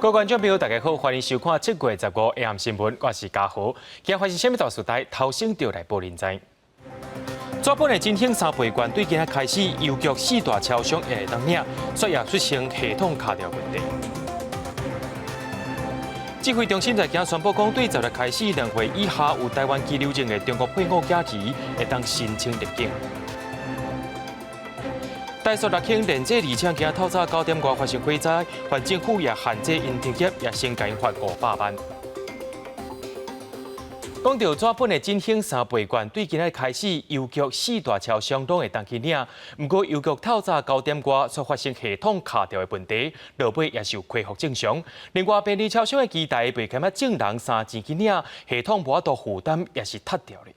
各位觀眾朋友，大家好，歡迎收看7月15下暗新聞，我是嘉豪。今日發生啥物大事代，頭先就來報您知。紙本的振興三倍券對今仔開始，郵局四大超商也會當領，煞也出現系統卡著問題。指揮中心在今宣布講，對10日開始，2歲以下有台灣居留證的中國配偶囝兒會當申請入境。台塑六輕煉製二廠今透早9點外發生火災，環境府也限制𪜶停業，也先共𪜶罰500萬。講到紙本的振興三倍券，對今仔開始，郵局四大超商攏會當去領。毋過郵局透早九點外煞發生系統卡著的問題，落尾也是有恢復正常。另外便利超商的機台袂堪得眾人相爭去領，系統無法度負擔，也是窒著咧。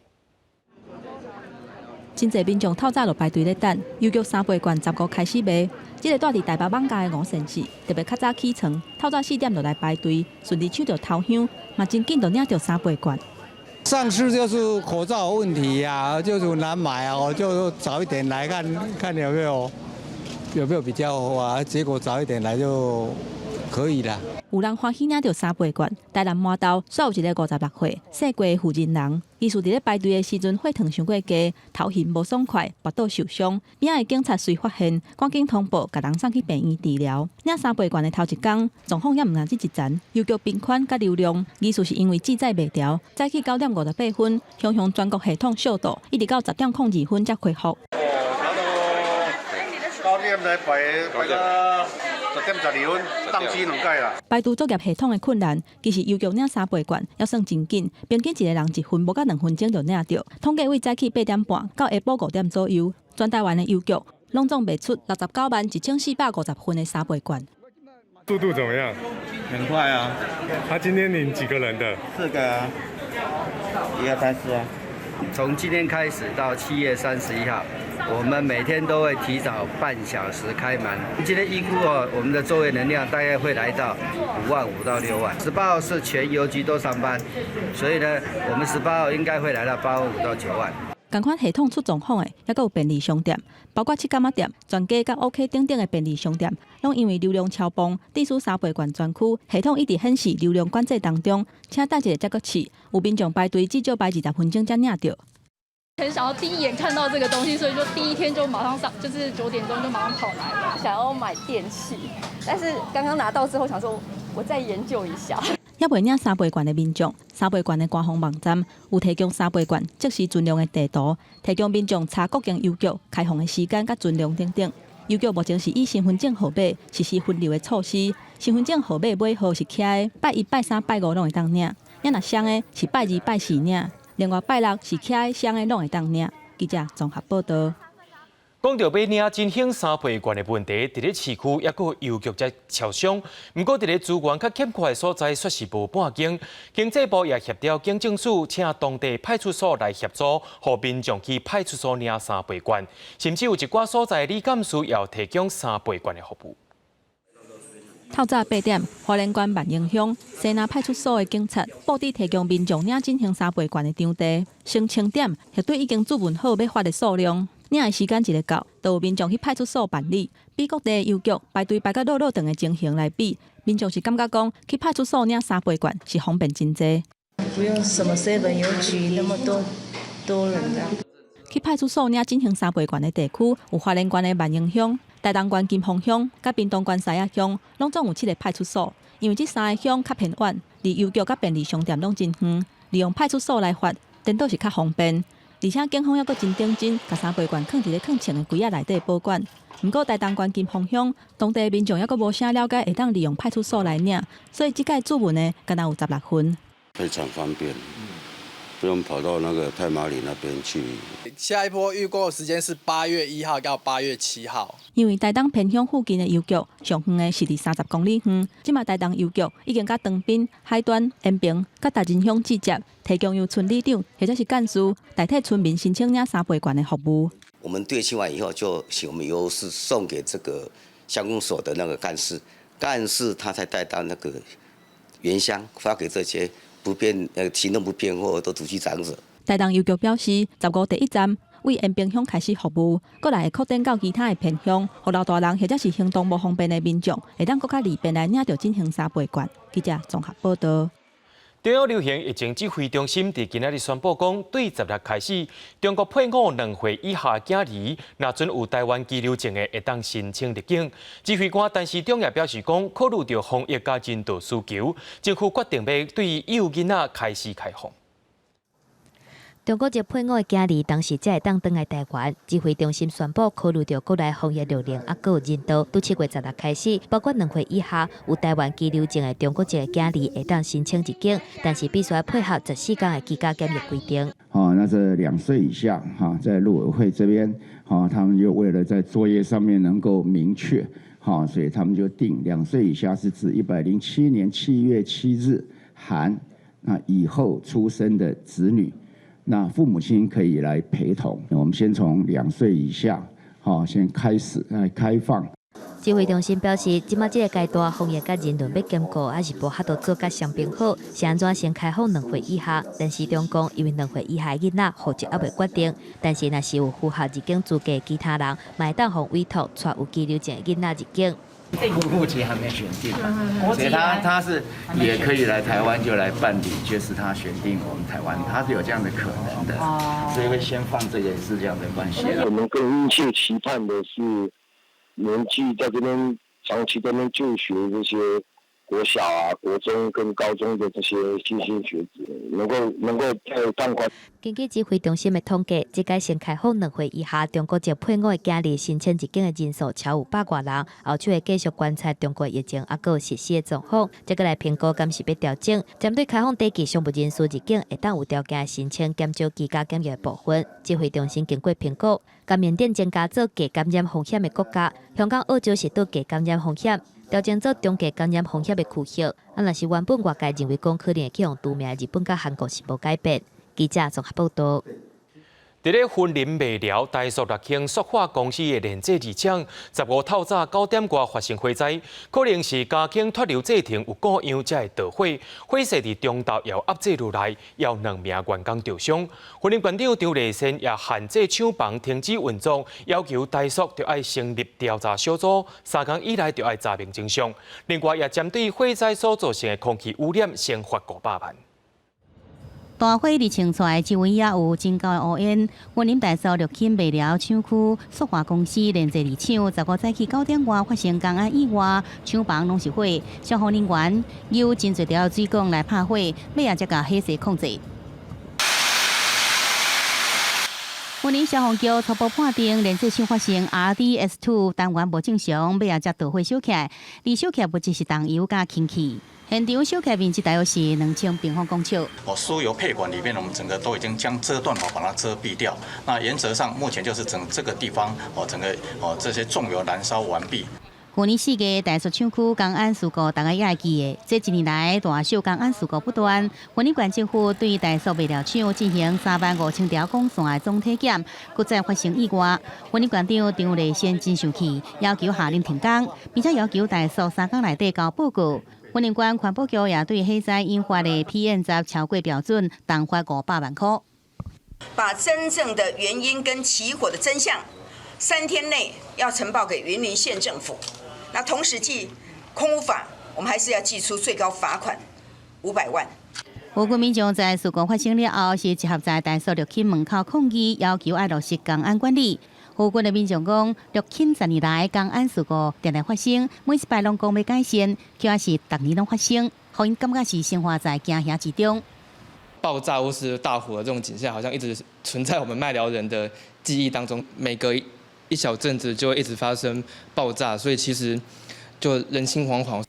真濟民眾透早就排隊咧等，郵局三倍券15開始賣。這个蹛佇台北艋舺的吳先生，特別較早起床，透早4點就來排隊，順利搶著頭香，嘛真緊就領著三倍券。上次就是口罩問題呀，就是難買啊，我就早一點來看看有沒有比較好啊，結果早一點來就可以了。有人歡喜領著三倍券，台南麻豆煞有一個56歲姓郭的婦人人，伊是佇咧排隊的時陣血糖傷過低，頭眩無爽快，跋倒受傷。邊仔的警察隨發現，趕緊通報，共人送去病院治療。領三倍券的頭一工，狀況也毋但這一層，郵局頻寬佮流量，疑似是因為寄載袂牢，早起9點58分，雄雄全國系統小倒，一直到10點02分才恢復。哦，九點來排排到10點12分，當機兩擺啦。排除作業系統的困難，其實郵局領三倍券也算真緊，平均一個人一份無到2分鐘就領著。統計為早起8點半到下晡5點左右，全台灣的郵局攏總賣出69萬1450份的三倍券。速度怎麼樣？很快啊！他今天領幾個人的？四個啊，一二三四啊。從今天開始到7月31號，我們每天都會提早半小時開門。今天預估哦，我們的作業能量大概會來到5萬5到6萬。18號是全郵局都上班，所以呢，我們18號應該會來到8萬5到9萬。仝款系統出狀況的，猶閣有便利商店，包括七柑仔店、全家佮 OK 等等的便利商店，攏因為流量超爆，致使三倍券專區系統一直顯示流量管制當中，請等一下才閣試。有民眾排隊至少排20分鐘才領著。很想要第一眼看到這個東西，所以就第一天就馬上上，就是9點鐘就馬上跑來了。想要買電器，但是剛剛拿到之後，想說我再研究一下。猶未領三倍券的民眾，三倍券的官方網站有提供三倍券即時存量的地圖，提供民眾查各間郵局開放的時間佮存量等等。郵局目前是以身份證號碼實施分流的措施，身份證號碼尾號是徛的，拜一、拜三、拜五攏會當領；若雙的是拜二、拜四領，另外拜六是徛的雙的攏會當領。記者綜合報道。講著欲領振興三倍券的問題，佇咧市區抑閣有郵局遮超商，毋過佇咧資源較欠缺的所在，煞是無半間。經濟部也協調警政署，請當地派出所來協助，予民眾去派出所領三倍券，甚至有一寡所在里監事也有提供三倍券的服務。透早8點，花蓮縣萬榮鄉西林派出所的警察布置提供民眾領振興三倍券的場地，先清點核對已經注文好欲發的數量。領的時間一个到，就有民眾去派出所辦理。比各地郵局排隊排甲落落長的情形來比，民眾是感覺講去派出所領三倍券是方便真濟。不用什麼 seven 郵局那麼多多人的。去派出所領振興三倍券的地區有花蓮縣的萬榮鄉、台東縣金峰鄉、佮屏東縣獅仔鄉，攏總有七个派出所。因為這三个鄉較偏遠，離郵局佮便利商店攏真遠，利用派出所來發，顛倒是較方便。而且警方猶閣真認真，共三倍券囥佇咧囥床的櫃仔內底保管。毋過台東縣金峰鄉當地民眾猶閣無啥了解會當利用派出所來領，所以這擺注文的敢若有16份。非常方便，不用跑到那個太麻里那邊去。下一波預購時間是8月1號到8月7號。因為台東偏鄉附近的郵局上遠的是佇30公里遠，這馬台東郵局已經佮長濱、海端、延平、佮大仁鄉對接，提供由村里長或者是幹事代替村民申請領三倍券的服務。我們對清完以後，就請我們郵師送給這個鄉公所的那個幹事，幹事他才帶到那個原鄉發給這些不便行動不便或都獨居長者。台東郵局表示，15第一站對延平鄉開始服務，閣來會擴展到其他的偏鄉，予老大人或者是行動無方便的民眾，會當閣較利便來領著振興三倍券。記者綜合報導。中央流行疫情指揮中心佇今仔日宣布講，對十六開始，中國配偶2歲以下囝兒，若準有臺灣居留證的，會當申請入境。指揮官陳時中也表示講，考慮著防疫佮人道需求，政府決定欲對幼囡仔開始開放。中國籍配偶的囝兒當時才會當轉來臺灣。指揮中心宣布，考慮著國內防疫流程，猶閣有人道，對7月16開始，包括2歲以下有臺灣居留證的中國籍的囝兒會當申請入境，但是必須愛配合14天的居家檢疫規定。哦，那這2歲以下，哈，在陸委會這邊，哈，他們就為了在作業上面能夠明確，哈，所以他們就定2歲以下是指107年7月7日含那以後出生的子女。那父母親可以來陪同。我們先從2歲以下，好，先開始來開放。指揮中心表示，這馬這个階段防疫佮人倫欲兼顧，猶是無法度做甲雙平好。是按怎先開放兩歲以下？陳時中講，因為兩歲以下囡仔戶籍猶未決定，但是若是有符合入境資格的其他人，嘛會當予委託帶有居留證的囡仔入境。戶籍還沒選定，所以他是也可以來台灣就來辦理，就是他選定我們台灣，他是有這樣的可能的，所以會先放這個是這樣的關係。我們更殷切期盼的是年紀在這邊長期在這邊就學這些國小啊、國中跟高中的這些莘莘學子，能夠在放寬。根據指揮中心的統計，這擺先開放兩歲以下中國籍配偶的囝兒申請入境的人數超有百外人，後續會繼續觀察中國疫情猶閣有實施的狀況，再閣來評估敢是欲調整。針對開放地區商務人士入境，會當有條件申請減少居家檢疫的部分。指揮中心經過評估，共緬甸增加做低感染風險的國家，香港、澳洲是佇低感染風險。調整做中低感染風險的區域，啊，若是原本外界認為講可能會去予除名的日本佮韓國是無改變。記者綜合報導。佇咧雲林麥寮台塑六輕塑化公司的煉製二廠，15透早9點外發生火災，可能是加氫脫硫製程有故障才會著火。火勢佇中晝又壓制落來，有兩名員工著傷。雲林縣長張麗善也限制廠房停止運作，要求台塑著愛成立調查小組，3工以內著愛查明真相。另外，也針對火災所造成的空氣污染，先罰500萬。大火佇清出來，周圍也有真高的烏煙。雲林台塑六輕麥寮廠區塑化公司煉製二廠，15早起9點外發生工安意外，廠房攏是火，消防人員有真濟條水管來拍火，尾仔才共火勢控制。雲林消防局初步判定煉製廠發生 RDS2 單元無正常，尾仔才導火燒起來。而燒起來物質是重油佮氫氣。現場燒起面積大約是2000平方公尺。哦，輸油配管裡面，我們整個都已經將遮斷哦，把它遮蔽掉。那原則上，目前就是整這個地方哦，整個哦這些重油燃燒完畢。去年4月，台塑廠區工安事故，大家也會記得。這一年來，大小工安事故不斷。雲林縣政府對台塑麥寮廠進行3萬5千條管線的總體檢，閣再發生意外。雲林縣長張麗善真生氣，要求下令停工，並且要求台塑3工內底交報告。雲林縣環保局也對火災引發的 PM10超過標準，重罰500萬塊。把真正的原因跟起火的真相，3天內要呈報給雲林縣政府。那同時記空污法，我們還是要祭出最高罰款500萬。有國民眾在事故發生了後，是集合在台塑六輕門口抗議，要求愛落實工安管理。附近的民眾講，六輕10年來工安事故定定發生，每一擺攏講欲改善，卻是逐年攏發生，予𪜶感覺是生活在驚嚇之中。爆炸或是大火的這種景象，好像一直存在我們麥寮人的記憶當中。每隔一小陣子就會一直發生爆炸，所以其實就人心惶惶。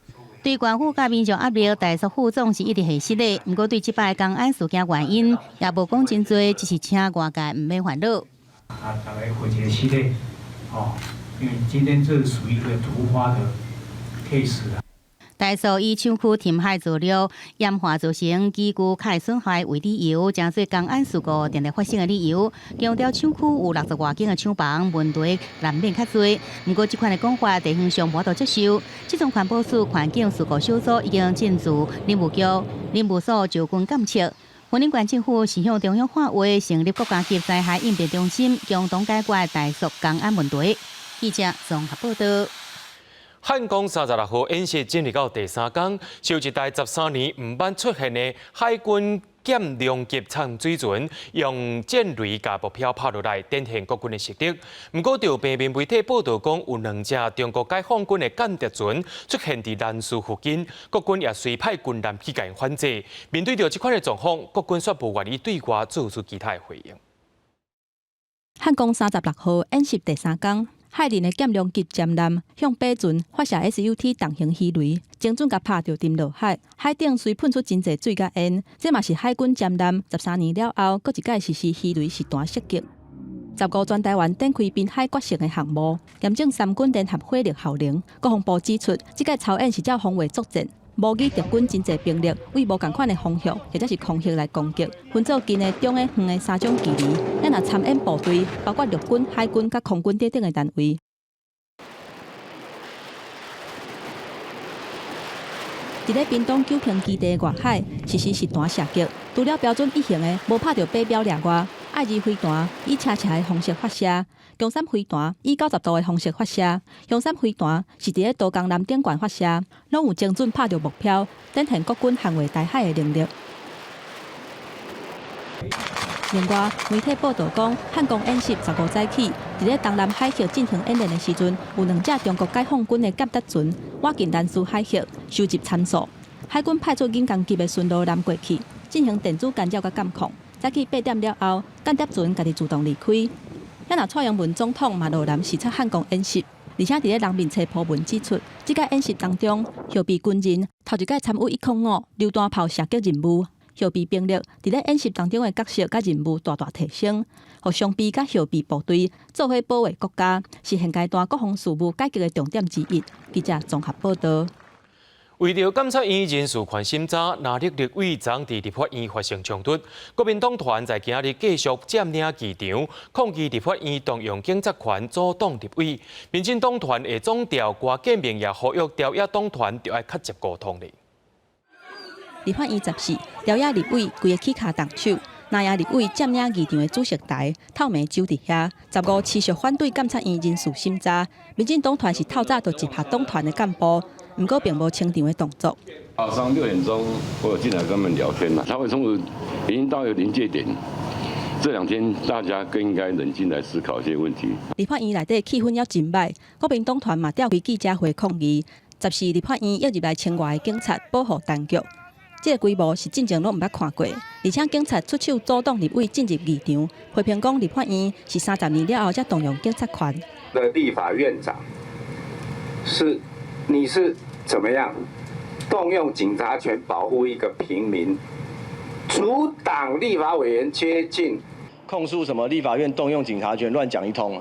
對縣府佮民眾壓力，台塑副總是一直核實的。毋過對這擺工安事件原因，也無講真濟，只是請外界毋免煩惱。啊，大家回一個心咧，哦，因為今天這屬於一個突發的 case 啊。台塑以廠區深海造料鹽化造成機具較會損壞為理由，成做工安事故定定發生的理由，強調廠區有60外間的廠房，問題難免較濟。毋過這款的講法地方上無法度接受。這種環保署環境事故小組已經進駐林務局、林務所就近監測。雲林縣政府是向中央喊話，成立國家級災害應變中心，共同解決台塑工安問題。記者綜合報道。漢光36號演習進入到第三工，首一台13年毋捌出現的海軍艦龍級潛水船，用戰雷共目標拍落來，展現國軍的實力。毋過，著平面媒體報導講，有兩隻中國解放軍的間諜船出現佇蘭嶼附近，國軍也隨派軍艦去共𪜶反制。面對著這款的狀況，國軍煞無願意對外做出其他的回應。漢光36號演習第三工。海麟的艦龍級潛艦向靶船發射 SUT 重型魚雷，精準共拍著沉落海，海頂隨噴出真濟水佮煙。這嘛是海軍潛艦13年了後，閣一擺實施魚雷實彈射擊。15全台灣展開濱海決勝的項目，驗證三軍聯合火力效能。國防部指出，這擺操演是照方位作戰，模擬敵軍真濟兵力對無仝款的方向或者是空域來攻擊，分做近的、中的、遠的三種距離。咱若參演部隊，包括陸軍、海軍佮空軍等等的單位。佇咧屏東九坪基地外海實施實彈射擊，除了標準一型的無拍著靶標掠外，愛二飛彈以斜斜的方式發射，強三飛彈以90度的方式發射，雄三飛彈是佇咧刀江南頂懸發射，攏有精準拍著目標，展現國軍捍衛台海的能力。另外，媒體報導講，漢光演習15早起，佇咧東南海域進行演練的時陣，有兩隻中國解放軍的間諜船倚近蘭嶼海域收集參數。海軍派出銀江級的巡邏艦過去，進行電子干擾佮監控。早起8點了後，間諜船家己自動離開。遐若蔡英文總統嘛落南視察漢光演習，而且佇咧人面冊鋪文指出，這擺演習當中，後備軍人頭一擺參與105榴彈炮射擊任務。後備兵力佇咧演習當中的角色佮任務大大提升，予常備佮後備部隊做伙保衛國家，是現階段國防事務改革的重點之一。記者綜合報導。為著監察院人事權審查，藍綠立委昨佇立法院發生衝突，國民黨團在今日繼續佔領議場，抗議立法院動用警察權阻擋立委。民進黨團的總召郭建明也呼籲朝野黨團著愛較濟溝通咧。立法院14，朝野立委規个起跤動手，藍營立委佔領議場的主席台，透暝守佇遐。15持續反對監察院人事審查，民進黨團是透早就集合黨團的幹部，毋過並無清場的動作。早上6點鐘，我有進來跟他們聊天啦。他們衝突已經到有臨界點，這兩天大家更應該冷靜來思考一些問題。立法院內底氣氛猶真䆀，國民黨團嘛召開記者會抗議。14立法院約入來千外个警察保護當局。這个規模是進前攏毋捌看過，而且警察出手阻擋立委進入議場，批評講立法院是30年了後才動用警察權。的立法院長是你是怎麼樣動用警察權保護一個平民，阻擋立法委員接近，控訴什麼立法院動用警察權亂講一通。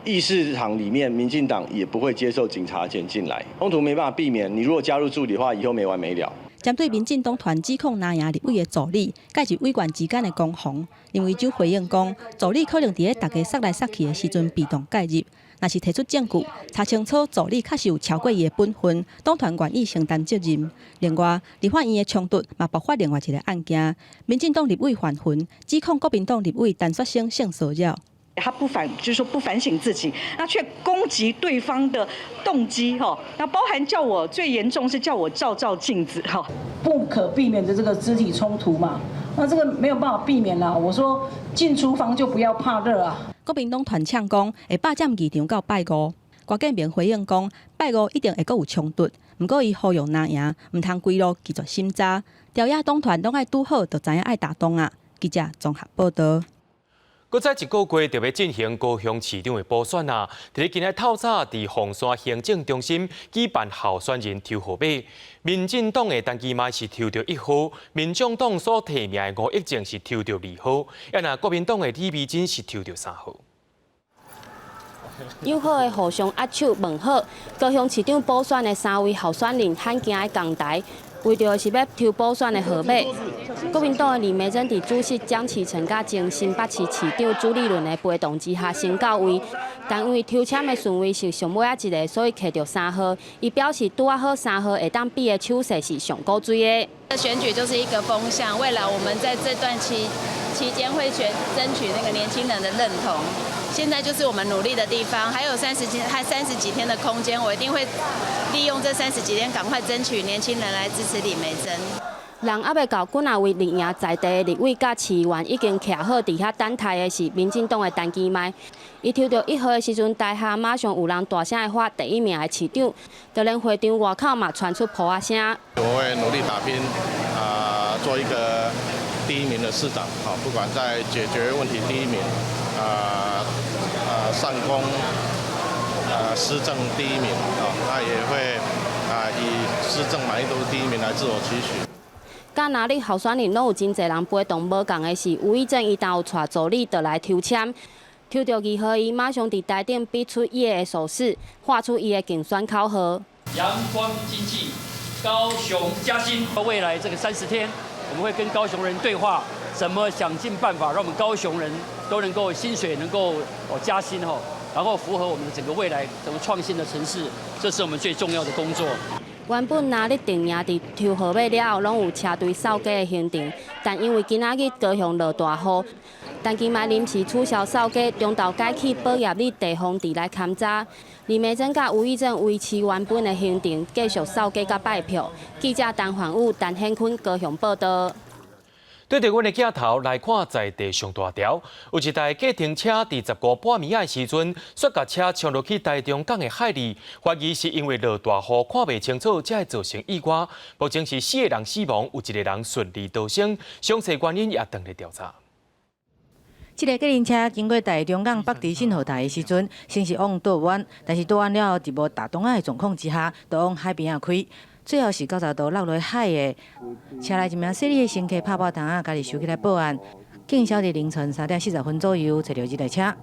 議事場裡面，民進黨也不會接受警察權進來，衝突沒辦法避免。你如果加入助理的話，以後沒完沒了。針對民進黨團指控藍營立委的助理介入委員之間的攻防，林為洲回應講，助理可能佇咧大家捒來捒去的時陣被動介入，若是提出證據查清楚助理確實有超過伊的本分，黨團願意承擔責任。另外，立法院的衝突嘛爆發另外一个案件，民進黨立委范雲指控國民黨立委陳雪生性騷擾。他不反，就是說不反省自己，那卻攻擊對方的動機，哈，那包含叫我最嚴重是叫我照照鏡子，哈，不可避免的這個肢體衝突嘛，那這個沒有辦法避免啦。我說進廚房就不要怕熱啊。國民黨團嗆講會霸佔議場到拜五，郭建明回應講拜五一定會閣有衝突，毋過伊呼籲藍營毋通規路拒絕審查，朝野黨團攏愛拄好，就知影愛打動啊。記者綜合報導。閣再一個月就欲進行高雄市長的補選啊！佇咧今日透早，佇鳳山行政中心舉辦候選人抽號碼，民進黨的陳其邁是抽著1號，民眾黨所提名的吳益政是抽著2號，啊若國民黨的李眉蓁是抽著3號。友好的互相握手問好，高雄市長補選的三位候選人罕見的仝台。為著是欲抽補選的號碼，國民黨的李眉蓁佇主席江啟臣佮前新北市市長朱立倫的陪同之下，先到位。但因為抽籤的順位是上尾仔一个，所以摕著三號。伊表示拄仔好三號會當比的手勢是上古錐的。選舉就是一個風向，未來我們在這段期間會選爭取那個年輕人的認同。現在就是我們努力的地方，還有30幾天的空間，我一定會利用這三十幾天，趕快爭取年輕人來支持李眉蓁。人猶未到，幾若位力贏在地的立委佮市議員已經徛好佇遐等待的是民進黨的陳其邁。伊抽著一號的時陣，台下馬上有人大聲的喊第一名的市長，就連會場外口嘛傳出噗仔聲。我會努力打拼，做一個第一名的市長，不管在解決問題第一名，善公，施政第一名，那也會以施政滿意度第一名來自我期許。佮藍綠候選人攏有真濟人陪同，無仝的是吳益政伊當有帶助理倒來抽籤，抽著二號，伊馬上佇台頂比出伊的手勢，喊出伊的競選口號。陽光經濟，高雄加薪。未來這個30天，我們會跟高雄人對話，怎麼想盡辦法讓我們高雄人都能夠薪水能夠加薪吼，然後符合我們的整個未來整個創新的城市，這是我們最重要的工作。原本藍綠陣營佇抽號碼了後，攏有車隊掃街的行程，但因為今仔日高雄落大雨，陳其邁臨時取消掃街，中晝改去寶業里地方池來勘查。李眉蓁佮吳益政維持原本的行程，繼續掃街佮拜票。記者陳焕武、陳顯坤高雄報道。對著阮的鏡頭來看，在地上大條，有一台計程車佇15半暝仔的時陣，煞共車衝落去台中港的海裡，懷疑是因為落大雨看袂清楚，才會造成意外。目前是四個人死亡，有一個人順利逃生，詳細原因也當咧調查。這个計程車經過台中港北池信號台的時陣，先是往倒彎，但是倒彎了後，佇無踏擋仔的狀況之下，就往海邊仔開。最後是90度落落海的。車內一名細膩的乘客拍破窗仔，家己收起來報案。警消佇凌晨3點40分左右揣著這台車。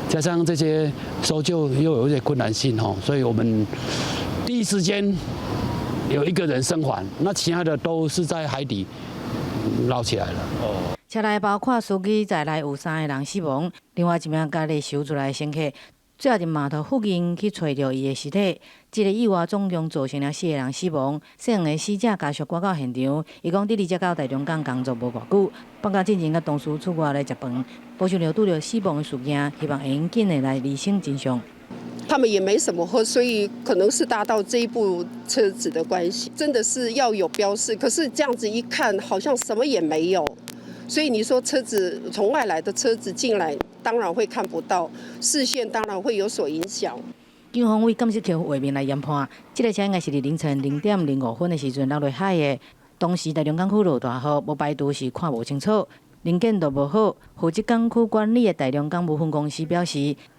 加上這些搜救又有一些困難性吼，所以我們第一時間有一個人生還，那其他的都是在海底撈起來了。哦，車內包括司機在內有三个人死亡，另外一名家己搜出來的乘客，最後佇碼頭附近去揣著伊的屍體。這个意外總共造成了四个人死亡，姓黃的死者家屬趕到現場，伊講佇二才到台中港工作無偌久，放假進前佮同事出外來食飯，無想著拄著死亡的事件，希望會用緊的來釐清真相。他們也沒什麼喝，所以可能是搭到這一部車子的關係，真的是要有標示。可是這樣子一看，好像什麼也沒有，所以你說車子從外來的車子進來，當然會看不到，視線當然會有所影響。警方為監視器畫面來研判，這个車應該是佇凌晨0點05分的時陣落落海的。當時台中港區落大雨，無排除是看無清楚，能見度無好。負責港區管理的台中港務分公司表示，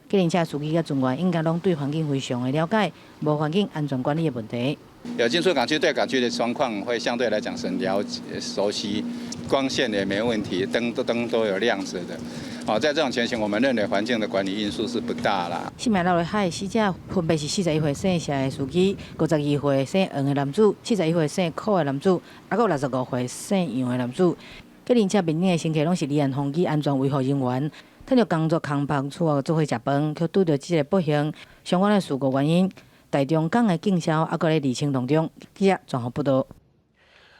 計程車司機佮船員應該攏對環境非常的了解，無環境安全管理的問題。有進出港區，對港區的狀況會相對來講是很了解、熟悉，光線也沒問題，燈都有亮着的。哦，在這種情形，我們認為環境的管理因素是不大啦。四名落落海的死者分別是41歲姓謝的司機、52歲姓黃的男子、71歲姓柯的男子，抑閣65歲姓楊的男子。計程車面頂的乘客攏是離岸風機安全維護人員，趁著工作空閒出外做伙食飯，卻拄著這个不幸。相關的事故原因，台中港的警消猶閣咧釐清當中。記者綜合報導。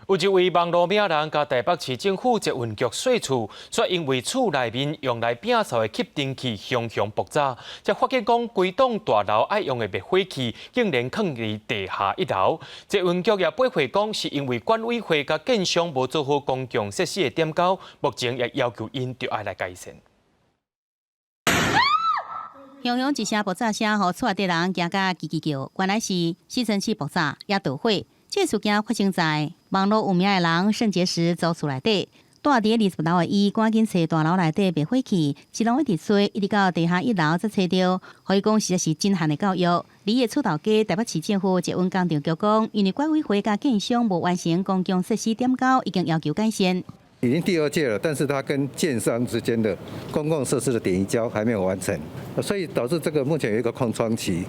有一位網路名人共台北市政府捷運局稅厝，卻因為厝內面用來摒掃的吸塵器雄雄爆炸，才發現講規棟大樓愛用的滅火器竟然囥佇地下一樓。捷運局也駁回講，是因為管委會佮建商無做好公共設施的點交，目前也要求𪜶著愛來改善。雄雄一聲爆炸聲，予厝內底人驚甲吱吱叫。原來是吸塵器爆炸，也著火。這事件發生在網路有名的人聖結石租厝內底，蹛佇20樓的伊，趕緊揣大樓內底滅火器，一路一直揣，一直到地下一樓才揣著。予伊講實在是震撼的教育。佇伊的厝頭家，台北市政府捷運工程局講，因為管委會佮建商無完成公共設施點交，已經要求改善。已經第二屆了，但是它跟建商之間的公共設施的點移交還沒有完成，所以導致這個目前有一個空窗期。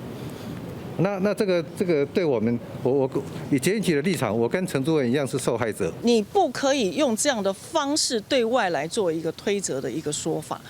那這個對我們，我以捷運局的立場，我跟承租人一樣是受害者。你不可以用這樣的方式對外來做一個推責的一個說法。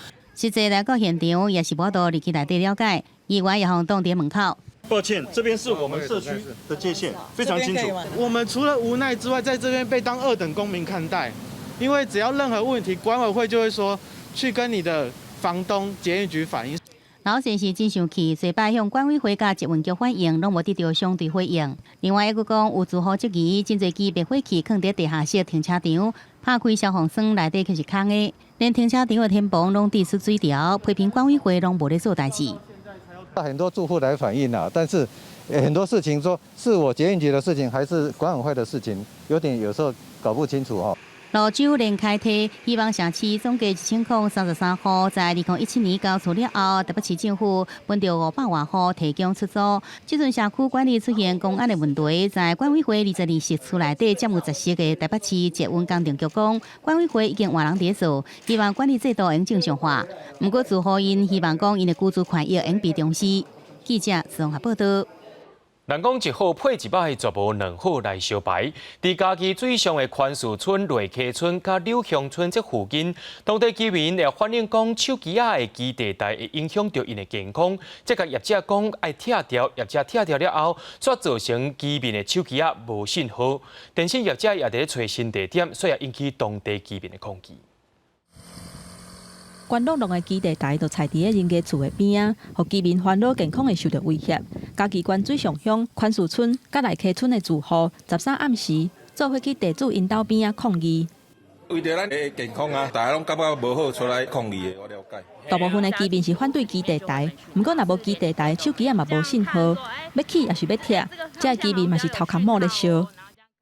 實際來到現場也是無法度入去內底了解，議員也予擋佇門口。抱歉，這邊是我們社區的界限，非常清楚。我們除了無奈之外，在這邊被當二等公民看待，因為只要任何問題，管委會就會說去跟你的房東捷運局反映。老先是真生氣，隨擺向管委會佮捷運局反映，攏無得著相對回應。另外，猶閣講有住戶質疑，真濟支滅火器囥佇地下室停車場，拍開消防栓內底卻是空的，連停車場的天棚攏滴出水條，批評管委會攏無咧做代誌。很多住戶來反映啦，但是很多事情說是我捷運局的事情，還是管委會的事情，有點有時候搞不清楚哦。蘆洲連開梯，希望社區總計1033戶，在2017年交厝了後，台北市政府分著500外戶提供出租。這陣社區管理出現公安的問題，在管委會22室厝內底佔有10室的台北市捷運工程局講，管委會已經換人佇做，希望管理制度會正常化。毋過住戶𪜶希望講，𪜶的居住權益會被重視。記者綜合報道。人講一好配一歹，絕無兩好來相排。佇嘉義水上的寬樹村、內溪村佮柳鄉村這附近，當地居民也反映講，手機仔的基地台會影響著𪜶的健康。這共業者講愛拆掉，業者拆掉了後，煞造成居民的手機仔無信號。電信業者也佇咧揣新地點，所以也引起當地居民的抗議。懸瑯瑯的基地台就徛佇咧人家厝的邊仔，予居民煩惱健康會受著威脅。嘉義縣水上鄉寬樹村佮內溪村的住戶，13暗時做伙去地主𪜶兜邊仔抗議。為著咱的健康啊，大家攏感覺無好出來抗議的，我了解。大部分的居民是反對基地台，毋過若無基地台，手機仔嘛無信號，欲起抑是欲拆，這个居民嘛是頭殼某咧燒。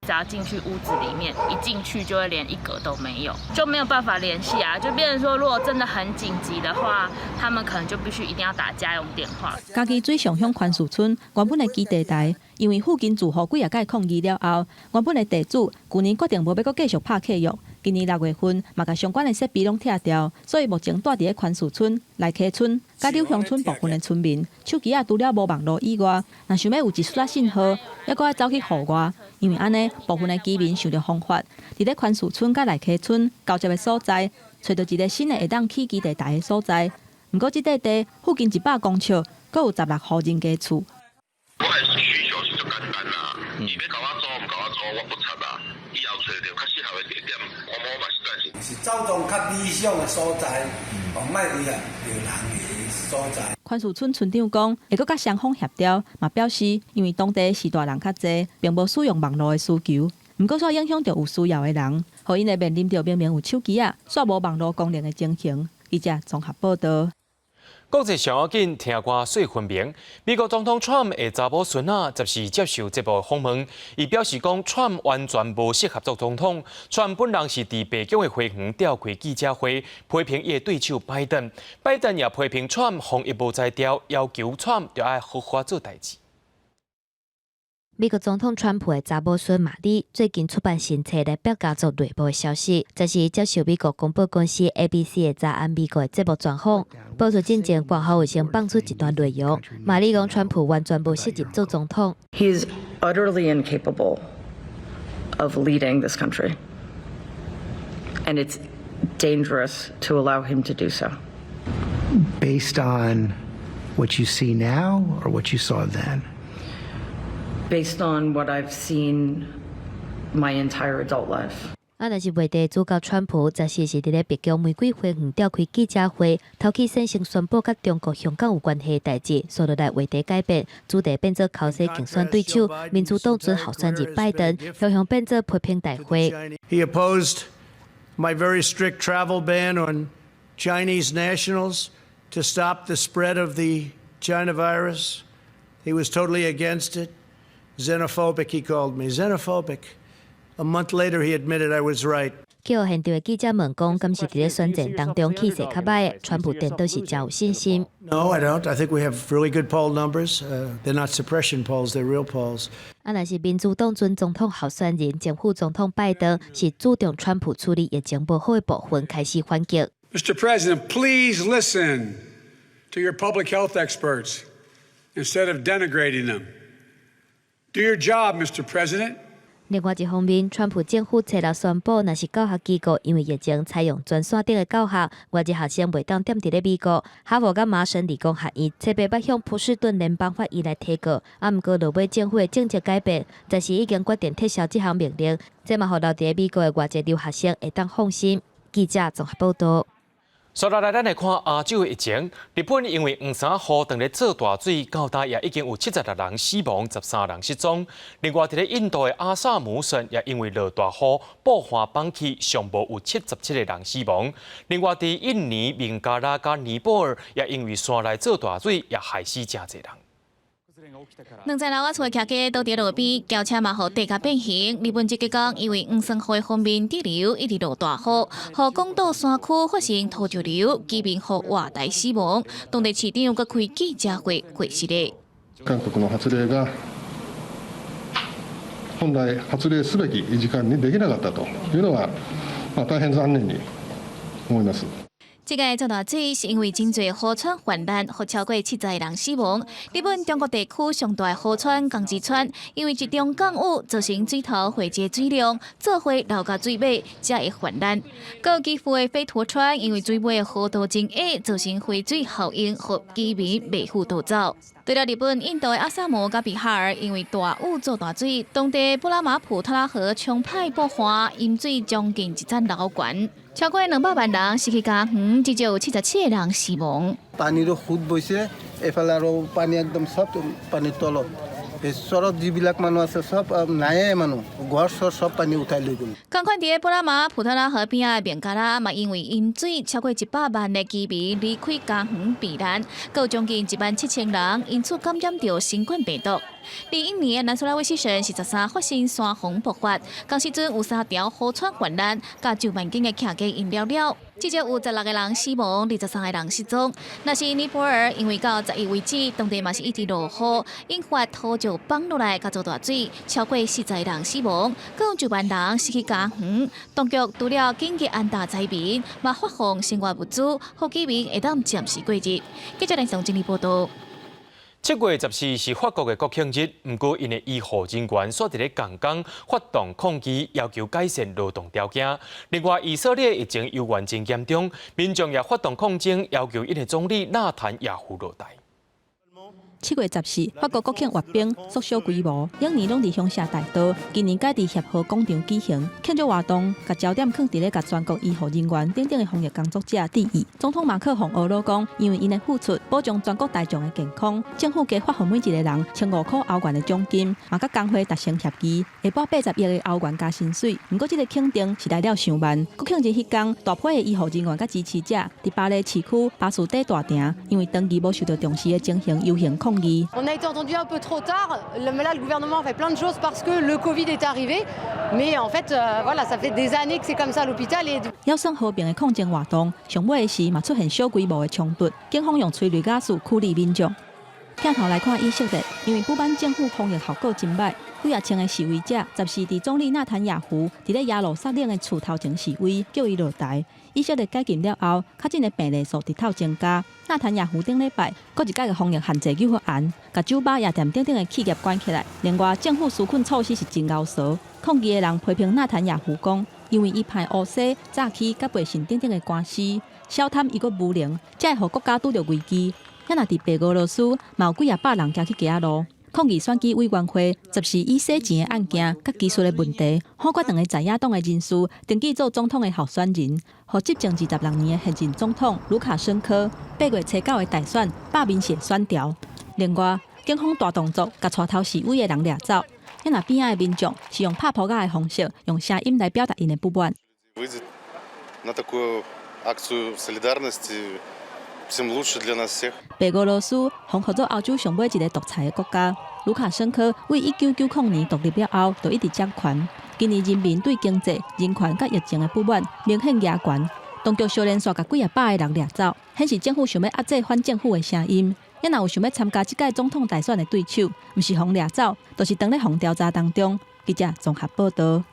只要進去屋子裡面，一進去就會連一格都沒有，就沒有辦法聯繫啊！就變成說，如果真的很緊急的話，他們可能就必須一定要打家用電話。嘉義水上鄉寬樹村原本的基地台，因為附近住戶幾仔擺抗議了後，原本的地主舊年決定無欲閣繼續拍契約，今年6月份嘛共相關的設備攏拆掉，所以目前蹛佇咧寬樹村、內溪村、佮柳鄉村部分的村民，手機仔除了無網路以外，若想欲有一絲仔信號，猶閣愛走去戶外。因為按呢，部分的居民想著方法，佇咧寬樹村佮內溪村交接的所在，揣著一个新的會當起基地台的所在。毋過這塊地附近100公尺，閣有16戶人家厝。我的需求是足簡單啦，伊欲共我租，毋共我租，我不插啦。以後揣著較適合的地點，我嘛是贊成。是走動較理想的所在，哦，莫威脅著人的所在。寬樹村村長講，會閣佮雙方協調，嘛表示因為當地序大人較濟，並無使用網路的需求。毋過煞影響著有需要的人，予𪜶會面臨著明明有手機仔，煞無網路功能的情形。記者綜合報道。國際上要緊，聽歌說分明。美國總統川普的查某孫仔十四接受節目訪問，伊表示講，川普完全無適合做總統。川普本人是佇白宮的花園召開記者會，批評伊的對手拜登。拜登也批評川普防疫無才調，要求川普著愛好好做代誌。美國總統川普的查某孫瑪麗最近出版新冊來爆家族內部的消息，這是接受美國廣播公司 ABC 的早安美國的節目專訪，播出進前，官方有先放出一段內容。瑪麗講，川普完全無適合做總統。 He is utterly incapable of leading this country, and it's dangerous to allow him to do so. Based on what you see now or what you saw then? Based on what I've seen my entire adult life. 啊，若是袂佇主角川普，14是佇咧白宮玫瑰花園召開記者會，頭起先先宣布佮中國香港有關係的代誌，紲落來話題改變，主題變做口舌競選對手，民主黨準候選人拜登，向向變做批評大會。 He opposed my very strict travel ban on Chinese nationals to stop the spread of the China virus. He was totally against it. Xenophobic, he called me. Xenophobic. A month later, he admitted I was right. 予現場的記者問講，敢是佇咧選戰當中氣勢較䆀的，川普顛倒是誠有信心。 No, I don't. I think we have really good poll numbers. They're not suppression polls, they're real polls. 啊，若是民主黨準總統候選人前副總統拜登是注重川普處理疫情無好的部分開始反擊。 Mr. President, please listen to your public health experts instead of denigrating them. Do your job, Mr. President. 另外一方面，川普政府初六宣布，若是教學機構因為疫情採用全線頂的教學，外籍學生袂當踮佇咧美國。哈佛佮麻省理工學院冊八捌向波士頓聯邦法院來提告，啊，毋過落尾政府的政策改變，暫時已經決定撤銷這項命令，這嘛予留佇咧美國的外籍留學生會當放心。記者綜合報道。接落來，咱來看亞洲的疫情。日本因為黃衫雨當咧做大水，到今也已經有76人死亡，13人失蹤。另外，佇咧印度的阿薩姆省也因為落大雨，布岸崩去，上無有77個人死亡。另外，佇印尼、孟加拉佮尼泊爾也因為山內做大水，也害死誠濟人。兩層樓仔厝徛家倒佇路邊，轎車嘛予地共變形。日本這幾工因為黃山雨鋒面底流一直落大雨，予廣島山區發生土石流，居民予活埋死亡。當地市長閣開記者會解釋咧。韓國の発令が本來発令すべき時間にできなかったというのは、まあ、大変残念に思います。這个做大水是因為真濟河川泛濫，予超過70人死亡。日本中國地區上大河川江之川，因為一場降雨造成水頭匯集水量，做伙流到水尾，才會泛濫。閣岐阜的飛驒川，因為水尾河道真矮，造成回水效應，予居民袂赴逃走。除了日本、印度的阿薩姆佮比哈爾，因為大雨做大水，當地布拉馬普特拉河沖歹布岸，淹水將近一層樓懸，超過200萬人失去家園，至少有77個人死亡。 পানীৰো সোঁত বৈছে এইফালে আৰু পানী একদম চব পানীৰ তলত এই চৰত যিবিলাক মানুহ আছে চব নায়ে মানুহ ঘৰ চৰ চব পানী উঠাই লৈ গ'ল।仝款佇布拉馬普特拉河邊仔的孟加拉嘛，因為淹水，超過100萬的居民離開家園避難，閣有將近1萬7千人因此感染著新冠病毒。佇印尼的南蘇拉威西省是13發生山洪爆發，仝時陣有三條河川泛濫，共9萬間的徛家淹了了，至少有16個人死亡，23個人失蹤。若是尼泊爾，因為到11為止，當地嘛是一直落雨，引發土石崩落來，共做大水，超過40個人死亡，閣有9萬人失去家園。當局除了緊急安置災民，嘛發放生活物資，予居民會當暫時過日。記者連上整理報道。7月14是法國的國慶日，毋過𪜶的醫護人員煞佇咧仝工發動抗議，要求改善勞動條件。另外，以色列疫情猶原真嚴重，民眾也發動抗爭，要求𪜶的總理納坦雅胡落台。7月14，法國國慶閱兵縮小規模，往年攏佇香榭大道，今年改佇協和廣場舉行。慶祝活動，共焦點囥佇咧共全國醫護人員等等的防疫工作者致意。總統馬克宏呵咾講，因為𪜶的付出，保障全國大眾的健康，政府加發予每一個人1500塊歐元的獎金，嘛佮工會達成協議，會撥80億的歐元加薪水。毋過，這个肯定是來了傷慢。國慶日彼工，大批的醫護人員佮支持者佇巴黎市區巴士底大埕，因為長期無受到重視的情形遊行抗議。 On a été entendu un peu trop tard. Là, le gouvernement fait plein de choses parce que le Covid est arrivé. Mais en fait, voilà, ça fait des années que c'est comme ça à l'hôpital. Et 猶算和平的抗爭活動，上尾的時嘛出現小規模的衝突，警方用催淚瓦斯驅離民眾。鏡頭來看以色列，因為不滿政府防疫效果真䆀，幾仔千个示威者14佇總理納坦雅胡佇咧耶路撒冷的厝頭前示威，叫伊落台。以色列解禁了後，確診的病例數直透增加。納坦雅胡頂禮拜閣一改个防疫限制計劃案，共酒吧、夜店等等的企業關起來。另外，政府紓困措施是真𠢕趖。抗議的人批評納坦雅胡講，因為伊判烏西、詐欺佮背信等等的官司，小貪伊閣無能，才會予國家拄著危機。遐若佇白俄羅斯，嘛有幾仔百人行去街仔路抗議選舉委員會，14以洗錢的案件佮技術的問題，否決兩个在野黨的人士登記做總統的候選人，予執政26年的現任總統盧卡申科8月初9的大選罷免的選調。另外，警方大動作共帶頭示威的人掠走，遐若邊仔的民眾是用拍噗仔的方式，用聲音來表達𪜶的不滿。 На такую акцию солидарности, тем лучше для нас всех. 白俄羅斯予號做歐洲上尾一个獨裁的國家，盧卡申科對1990年獨立了後，就一直掌權。今年人民對經濟、人權佮疫情的不滿明顯加懸，當局相連續共幾仔百个人掠走，顯示政府想欲壓制反政府的聲音。猶若有想欲參加這屆總統大選的對手，毋是予掠走，就是當咧予調查當中。記者綜合報道。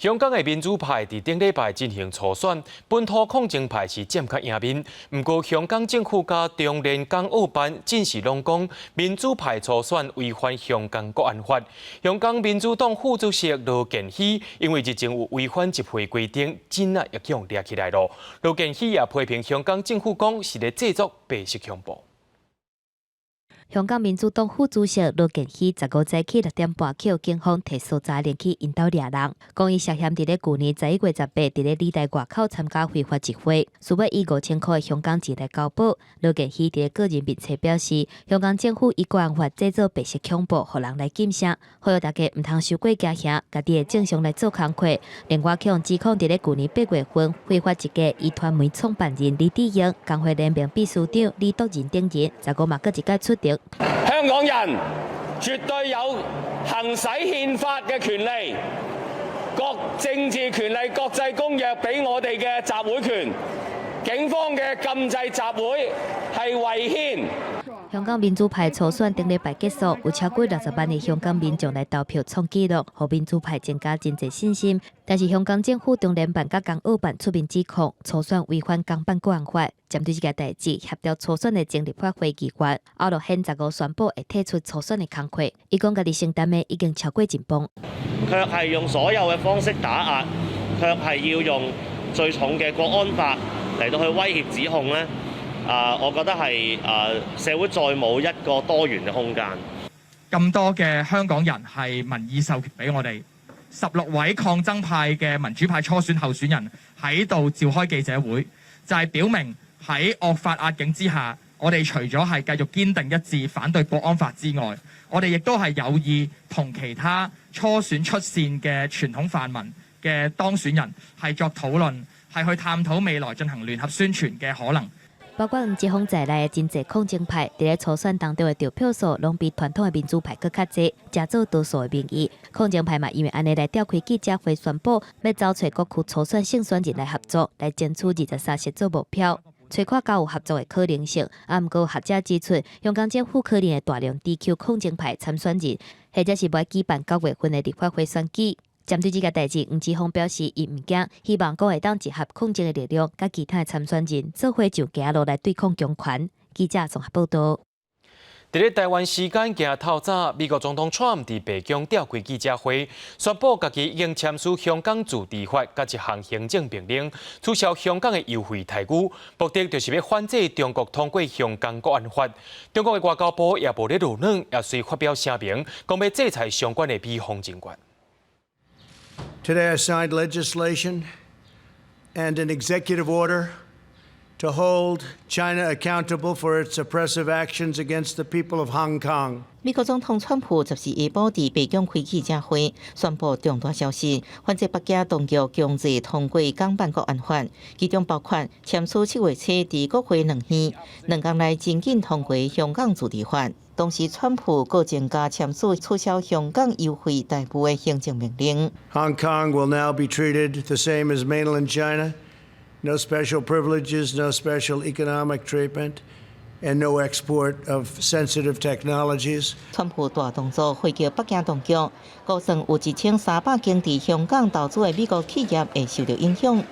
香港的民主派佇頂禮拜進行初選，本土抗爭派是佔較贏面。毋過香港政府佮中聯港澳辦陣時攏講民主派初選違反香港國安法。香港民主黨副主席羅健熙因為日前有違反集會規定，真啊也予人掠起來囉。羅健熙也批評香港政府講是咧製作白色恐怖。香港民主黨副主席羅健熙15早起6點半去予警方提搜查令去𪜶兜掠人，講伊涉嫌佇咧舊年11月18佇咧理大外口參加非法集會，需欲以5000箍的香港錢來交保。羅健熙佇咧個人面冊表示，香港政府以國安法製造白色恐怖，予人來禁聲，呼籲大家毋通傷過驚嚇，家己會正常來做工課。另外，予人指控佇咧舊年8月份非法集結壹傳媒創辦人黎智英、工會聯盟秘書長李篤仁等人，15嘛閣一擺出庭。香港人絕對有行使憲法嘅權利，各政治權利國際公約俾我哋嘅集會權，警方嘅禁制集會係違憲。香港民主派初選頂禮拜結束，有超過60萬的香港民眾來投票創紀錄，予民主派增加真濟信心。但是香港政府中聯辦佮港澳辦出面指控初選違反港版國安法，針對這个代誌協調初選的前立法會議員區諾軒十五宣布會退出初選的工課。伊講家己承擔的已經超過一半，卻係用所有嘅方式打壓，卻係要用最重嘅國安法嚟到去威脅指控呢。啊，我覺得係啊，社會再冇一個多元嘅空間。咁多嘅香港人係民意授權俾我哋16位抗爭派嘅民主派初選候選人喺度召開記者會，就係表明喺惡法壓境之下，我哋除咗係繼續堅定一致反對國安法之外，我哋亦都係有意同其他初選出線嘅傳統泛民嘅當選人係作討論，係去探討未來進行聯合宣傳嘅可能。包括黃之鋒在內的真濟抗爭派，佇咧初選當中的得票數，攏比傳統的民主派閣較濟，誠做多數的民意。抗爭派嘛，因為按呢來召開記者會，宣布欲走揣各區初選勝選人來合作，來爭取23席做目標。揣看較有合作的可能性。啊，毋過學者指出，香港政府可能會大量 DQ 抗爭派參選人，或者是欲舉辦9月份的立法會選舉。針對這个代誌，黃之鋒表示，伊毋驚，希望講會當集合抗爭的力量，佮其他的參選人做伙上街路來對抗強權。記者綜合報道。佇咧台灣時間今透早，美國總統川普佇白宮召開記者會，宣布家己已經簽署香港自治法，佮一項行政命令，取消香港的優惠待遇，目的就是欲反制中國通過香港國安法。中國的外交部也無咧落軟，也隨發表聲明，講欲制裁相關的美方人員。 Today I signed legislation and an executive order to hold China accountable for its oppressive actions against the people of Hong Kong. 美國總統川普14下晡佇白宮開記者會，宣布重大消息，反制北京當局強制通過港版國安法，其中包括簽署7月初佇國會兩院2工內真緊通過香港自治法。同時，川普閣增加簽署取消香港優惠待遇的行政命令。 Hong Kong will now be treated the same as mainland China. No special privileges, no special economic treatment, and no export of sensitive technologies. 川普大動作回擊北京當局，估算有1300間佇香港投資的美國企業會受到影響。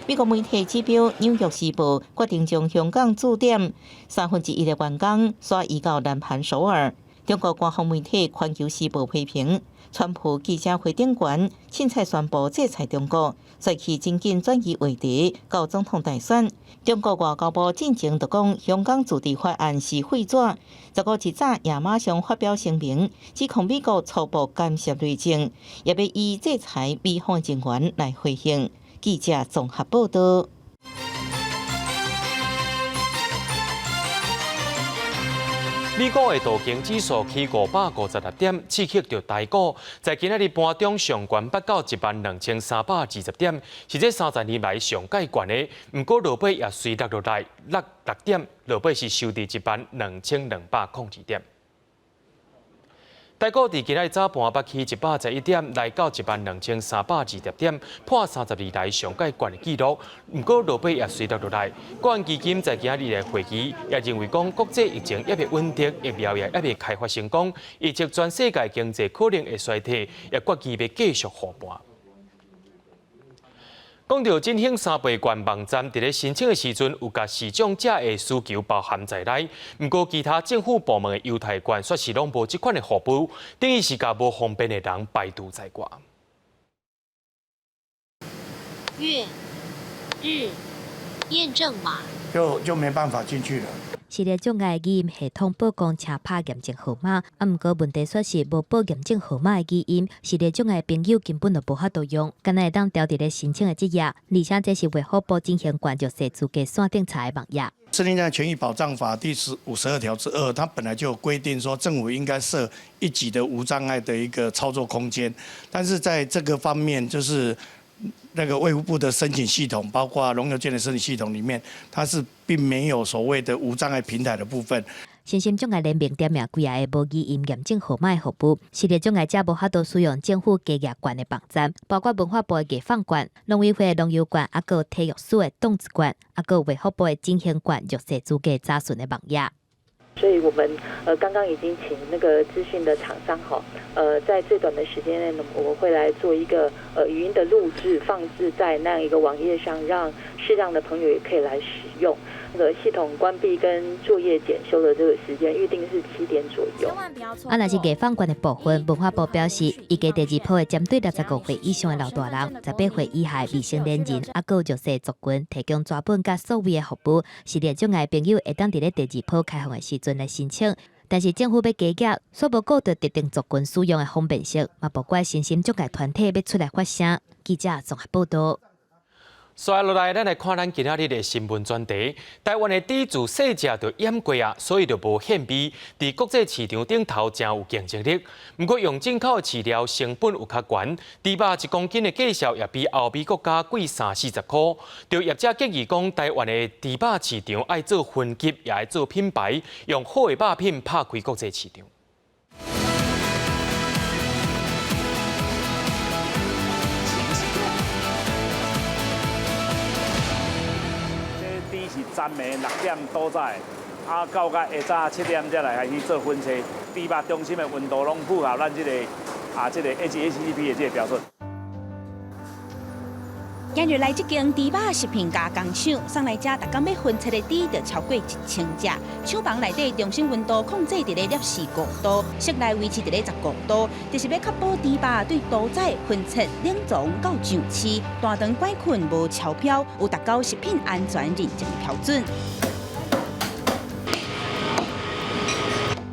美國媒體指標《紐約時報》決定將香港駐點1/3的員工徙移到南韓首爾。中國官方媒體《環球時報》批評，川普記者會頂懸，凊彩宣布制裁中國，隨去真緊轉移話題到總統大選。中國外交部進前就講，香港自治法案是廢紙。15一早也馬上發表聲明，指控美國粗暴干涉內政，也欲以制裁美方人員來回應。記者綜合報道。美國的道瓊指數起556點，刺激著台股，在今仔日盤中上懸捌到12320點，是這30年來上蓋懸的。毋過落尾也隨落落來落6點，落尾是收佇12202點。台股佇今仔日早盤捌起111點，來到12320點，破32來上蓋懸的紀錄。毋過落尾也隨落落來。國安基金在今仔日的會議也認為講，國際疫情猶未穩定，疫苗也猶未開發成功，預測全世界經濟可能會衰退，也決議欲繼續護盤。講著振興三倍券網站，佇咧申請的時陣有共視障者的需求包含在內。毋過其他政府部門的優待券，煞是攏無這款的服務，等於是共無方便的人排除在外。月日驗證碼就沒辦法進去了。視力障礙語音系統報講請拍驗證號碼，啊，毋過問題煞是無報驗證號碼的語音，視力障礙朋友根本就無法度用，干焦會當調佇咧申請的這頁，而且這是衛福部振興券弱勢資格線頂查的網頁。視聽障礙權益保障法第52條之2，它本來就有規定說政府應該設一級的無障礙的一個操作空間，但是在這個方面就是那個衛福部的申請系統，包括農郵件的申請系統裡面，它是並沒有所謂的無障礙平台的部分。身心障礙聯盟點名幾个無語音驗證號碼的服務，視力障礙者無法度使用政府加額券的網站，包括文化部的藝放券、農委會的農遊券，抑閣體育署的動資券，抑閣衛福部的振興券弱勢資格查詢的網頁。所以我們剛剛已經請那個資訊的廠商哈，在最短的時間內，我們會來做一個語音的錄製，放置在那樣一個網頁上，讓視障的朋友也可以來使用。那個系統關閉跟作業檢修的這個時間預定是7點左右。啊，若是藝放券的部分，文化部表示，預計第二波會針對65歲以上的老大人、18歲以下未成年人，抑閣弱勢族群，提供紙本佮數位的服務。視力障礙朋友會當佇咧第二波開放的時陣來申請。但是政府欲加額，煞無顧著特定族群使用的方便性，嘛無怪身心障礙團體欲出來發聲。記者綜合報道。紲落來，咱來看咱今仔日的新聞專題。台灣的豬自細隻就養過啊，所以就無腺味，佇國際市場頂頭誠有競爭力。毋過用進口的飼料成本有較懸，豬肉1公斤的價數也比歐美國家貴三四十箍。就業者建議講，台灣的豬肉市場愛做分級，也愛做品牌，用好的肉品拍開國際市場。昨暝6點屠宰，啊到甲下早7點才來開始做分切。豬肉中心的溫度攏符合咱這個 HACCP 的這個標準。今日來這間豬肉食品加工廠，送來遮逐工欲分切的豬就超過1000隻。廠房內底中心溫度控制佇咧攝氏5度，室內維持佇咧15度，就是欲確保豬肉對屠宰、分切、冷藏到上市，大腸桿菌無超標，有達到食品安全認證的標準。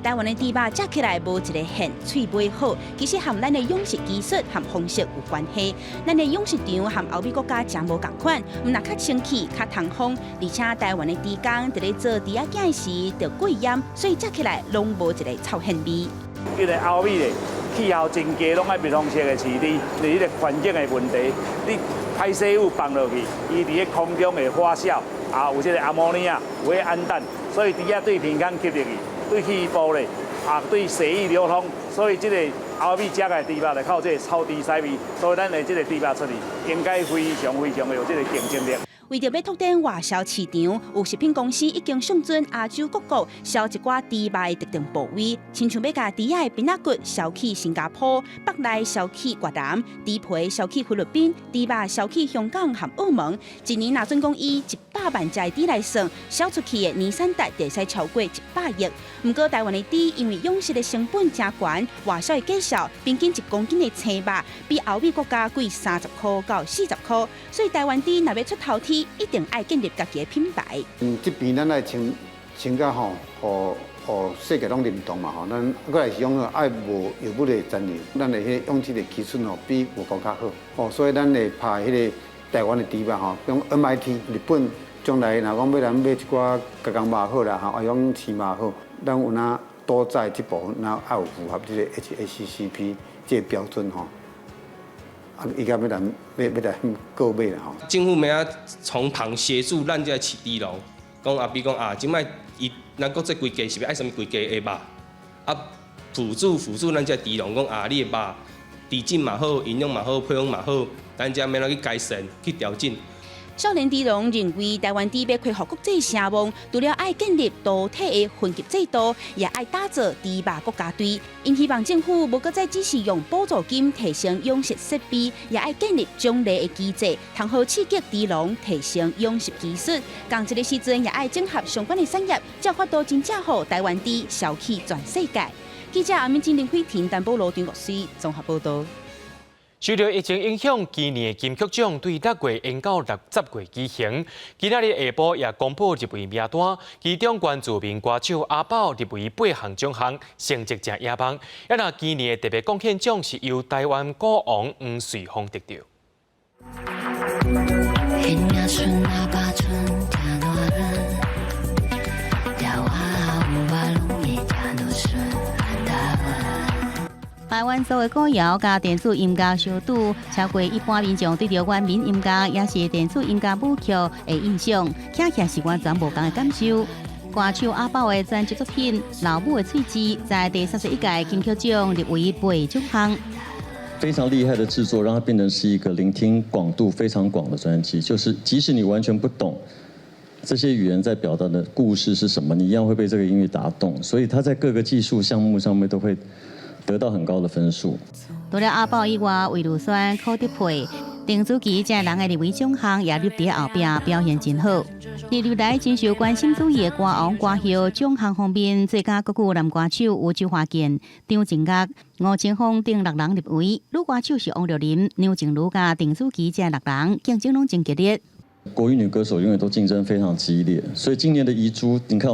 台灣的豬肉食起來無一个腺，喙尾好，其實和咱的養殖技術和方式有關係。咱的養殖場和歐美國家誠無仝款，毋但較清氣、較通風，而且台灣的豬工佇咧做豬仔囝時著過閹，所以食起來攏無一个臭腺味。因為歐美咧氣候真低，攏愛密封式的飼豬，因為彼个環境的問題，你排水霧放落去，伊佇咧空中會發酵，啊有這個阿摩尼亞，有彼氨氮，所以豬仔對鼻孔吸入去。對肺部咧，啊對血液流通，所以這個歐美食的豬肉就靠這個超低屎味，所以咱的這個豬肉出去應該非常非常的有這個競爭力。為著欲拓展外銷市場，有食品公司已經上傳亞洲各國銷一寡豬肉的特定部位，親像欲共豬仔的邊仔骨銷去新加坡，腹內銷去越南，豬皮銷去菲律賓，豬肉銷去香港和澳門。一年若準講以100萬隻的豬來算，銷出去的年產值會使超過100億。毋過台灣的豬因為養殖的成本誠懸，外銷的價數平均1公斤的青肉比歐美國家貴30箍到40箍，所以台灣豬若欲出頭天，一定愛建立家己的品牌。這邊咱愛穿穿甲吼，予予世界攏認同嘛吼。咱閣來是講愛無藥物的殘留，咱的彼個養殖的技術吼比外國較好。哦，所以咱會拍彼個台灣的豬肉吼，用 MIT 日本將來若講欲咱買一寡加工肉好啦吼，抑講飼肉好，咱有哪屠宰這部分，若愛有符合這個 HACCP 這個標準吼。啊，伊共欲來欲欲來購買啦吼。政府欲按怎從旁協助咱這飼豬農，講啊，比如講啊，這擺伊咱國際規格是欲愛啥物規格的肉，啊，輔助輔助咱這豬農講啊，你的肉豬質嘛好，營養嘛好，配方嘛好，咱這欲按怎去改善去調整。少年豬農認為，台灣豬欲恢復國際聲望，除了愛建立獨特的分級制度，也愛打造豬肉國家隊。𪜶希望政府無閣再只是用補助金提升養殖設備，也愛建立獎勵的機制，通好刺激豬農提升養殖技術。仝一个時陣，也愛整合相關的產業，才有法度真正予台灣豬銷去全世界。記者阿敏金林輝婷、丹波羅張國水綜合報道。受著疫情影響，今年的金曲獎對6月延到10月舉行。今仔日下晡也公布入圍名單，其中原住民歌手阿寶入圍八項獎項，成績誠野望。啊若今年的特別貢獻獎是由台灣鼓王黃瑞豐得著。台灣所有歌謠佮電子音樂相拄，超過一般民眾對著原民音樂抑是電子音樂舞曲的印象，聽起來是完全無仝的感受。歌手阿寶的專輯作品《老母的喙舌》在第31屆金曲獎入圍八獎項。非常厲害的製作，讓它變成是一個聆聽廣度非常廣的專輯。就是即使你完全不懂這些語言在表達的故事是什麼，你一樣會被這個音樂打動。所以他在各個技術項目上面都會得到很高的分數。除了阿寶以外，魏如萱、柯德佩、鄧紫棋這人的入圍獎項也入佇後壁，表現真好。歷歷來真受關心注意的歌王歌后獎項方面，最佳國語男歌手有周華健、張震岳、吳青峰等六人入圍，女歌手是王若琳、梁靜茹佮鄧紫棋這六人，競爭攏真激烈。國語女歌手永遠都競爭非常激烈，所以今年的遺珠，你看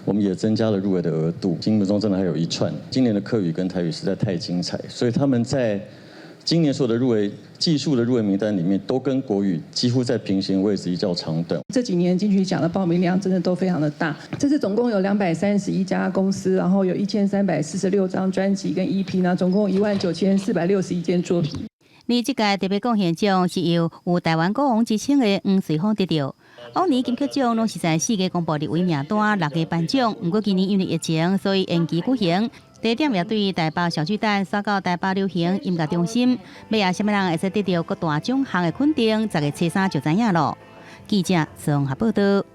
我們也增加了入圍的額度，心目中真的還有一串。今年的客語跟台語實在太精彩，所以他們在今年所有的入圍技術的入圍名單裡面，都跟國語幾乎在平行位置一較長短。這幾年金曲獎的報名量真的都非常的大，這次總共有231家公司，然後有1346張專輯跟 EP 呢，總共19461件作品。而這屆特別貢獻獎是由有台灣鼓王之稱的黃瑞豐得著。往年金曲獎攏是在4月公布入圍名單，6月頒獎。毋過今年因為疫情，所以延期舉行。地點也對台北小巨蛋徙到台北流行音樂中心。尾仔啥物人會使得著各大獎項的肯定，10月初3就知影囉。記者綜合報道。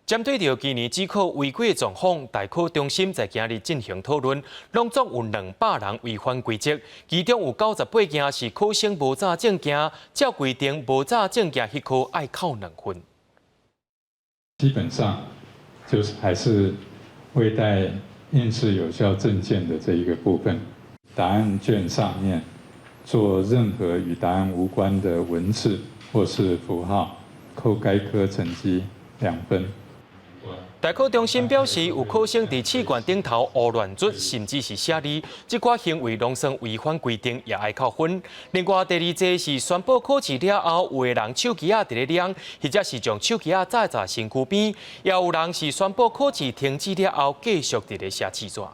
針對著今年指考違規的狀況，大考中心在今日進行討論，攏總有200人違反規則，其中有98件是考生無紮證件，照規定無紮證件彼科愛扣2分。基本上就是還是未帶應試有效證件的這一個部分，答案卷上面做任何與答案無關的文字或是符號，扣該科成績2分。大考中心表示，有考生佇試卷頂頭胡亂捽，甚至是寫字，這寡行為攏算違反規定，也愛扣分。另外，第二濟是宣布考試了後，有的人手機仔佇咧亮，或者是將手機仔紮佇身軀邊，也有人是宣布考試停止了後，繼續佇咧寫試紙。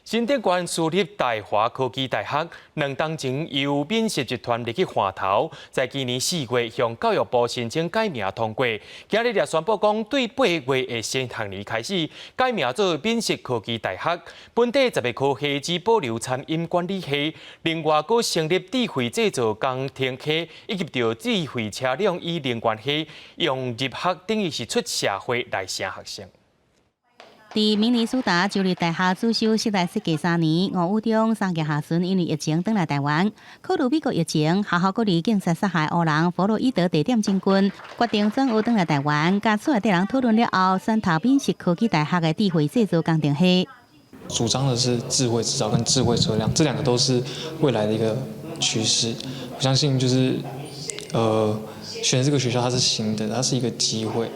新竹縣私立大華科技大學2冬前由敏實集團入去換頭，在今年4月向教育部申請改名通過。今日也宣布講，對8月的新學年開始改名做敏實科技大學。本地10個科系只保留餐飲管理系，另外閣成立智慧製造工程系，以及著智慧車輛與能源系，用入學等於是出社會來請學生。佇明尼蘇達州立大學主修室內設計3年，吳宇中3月下旬因為疫情轉來台灣，考慮美國疫情，學校閣離警察殺害黑人弗洛伊德地點真近，決定轉學轉來台灣。佮厝內底人討論了後，選讀敏實科技大學的智慧製造工程系。主張的是智慧製造跟智慧車輛，這兩個都是未來的一個趨勢。我相信就是，選這個學校它是新的，它是一個機會。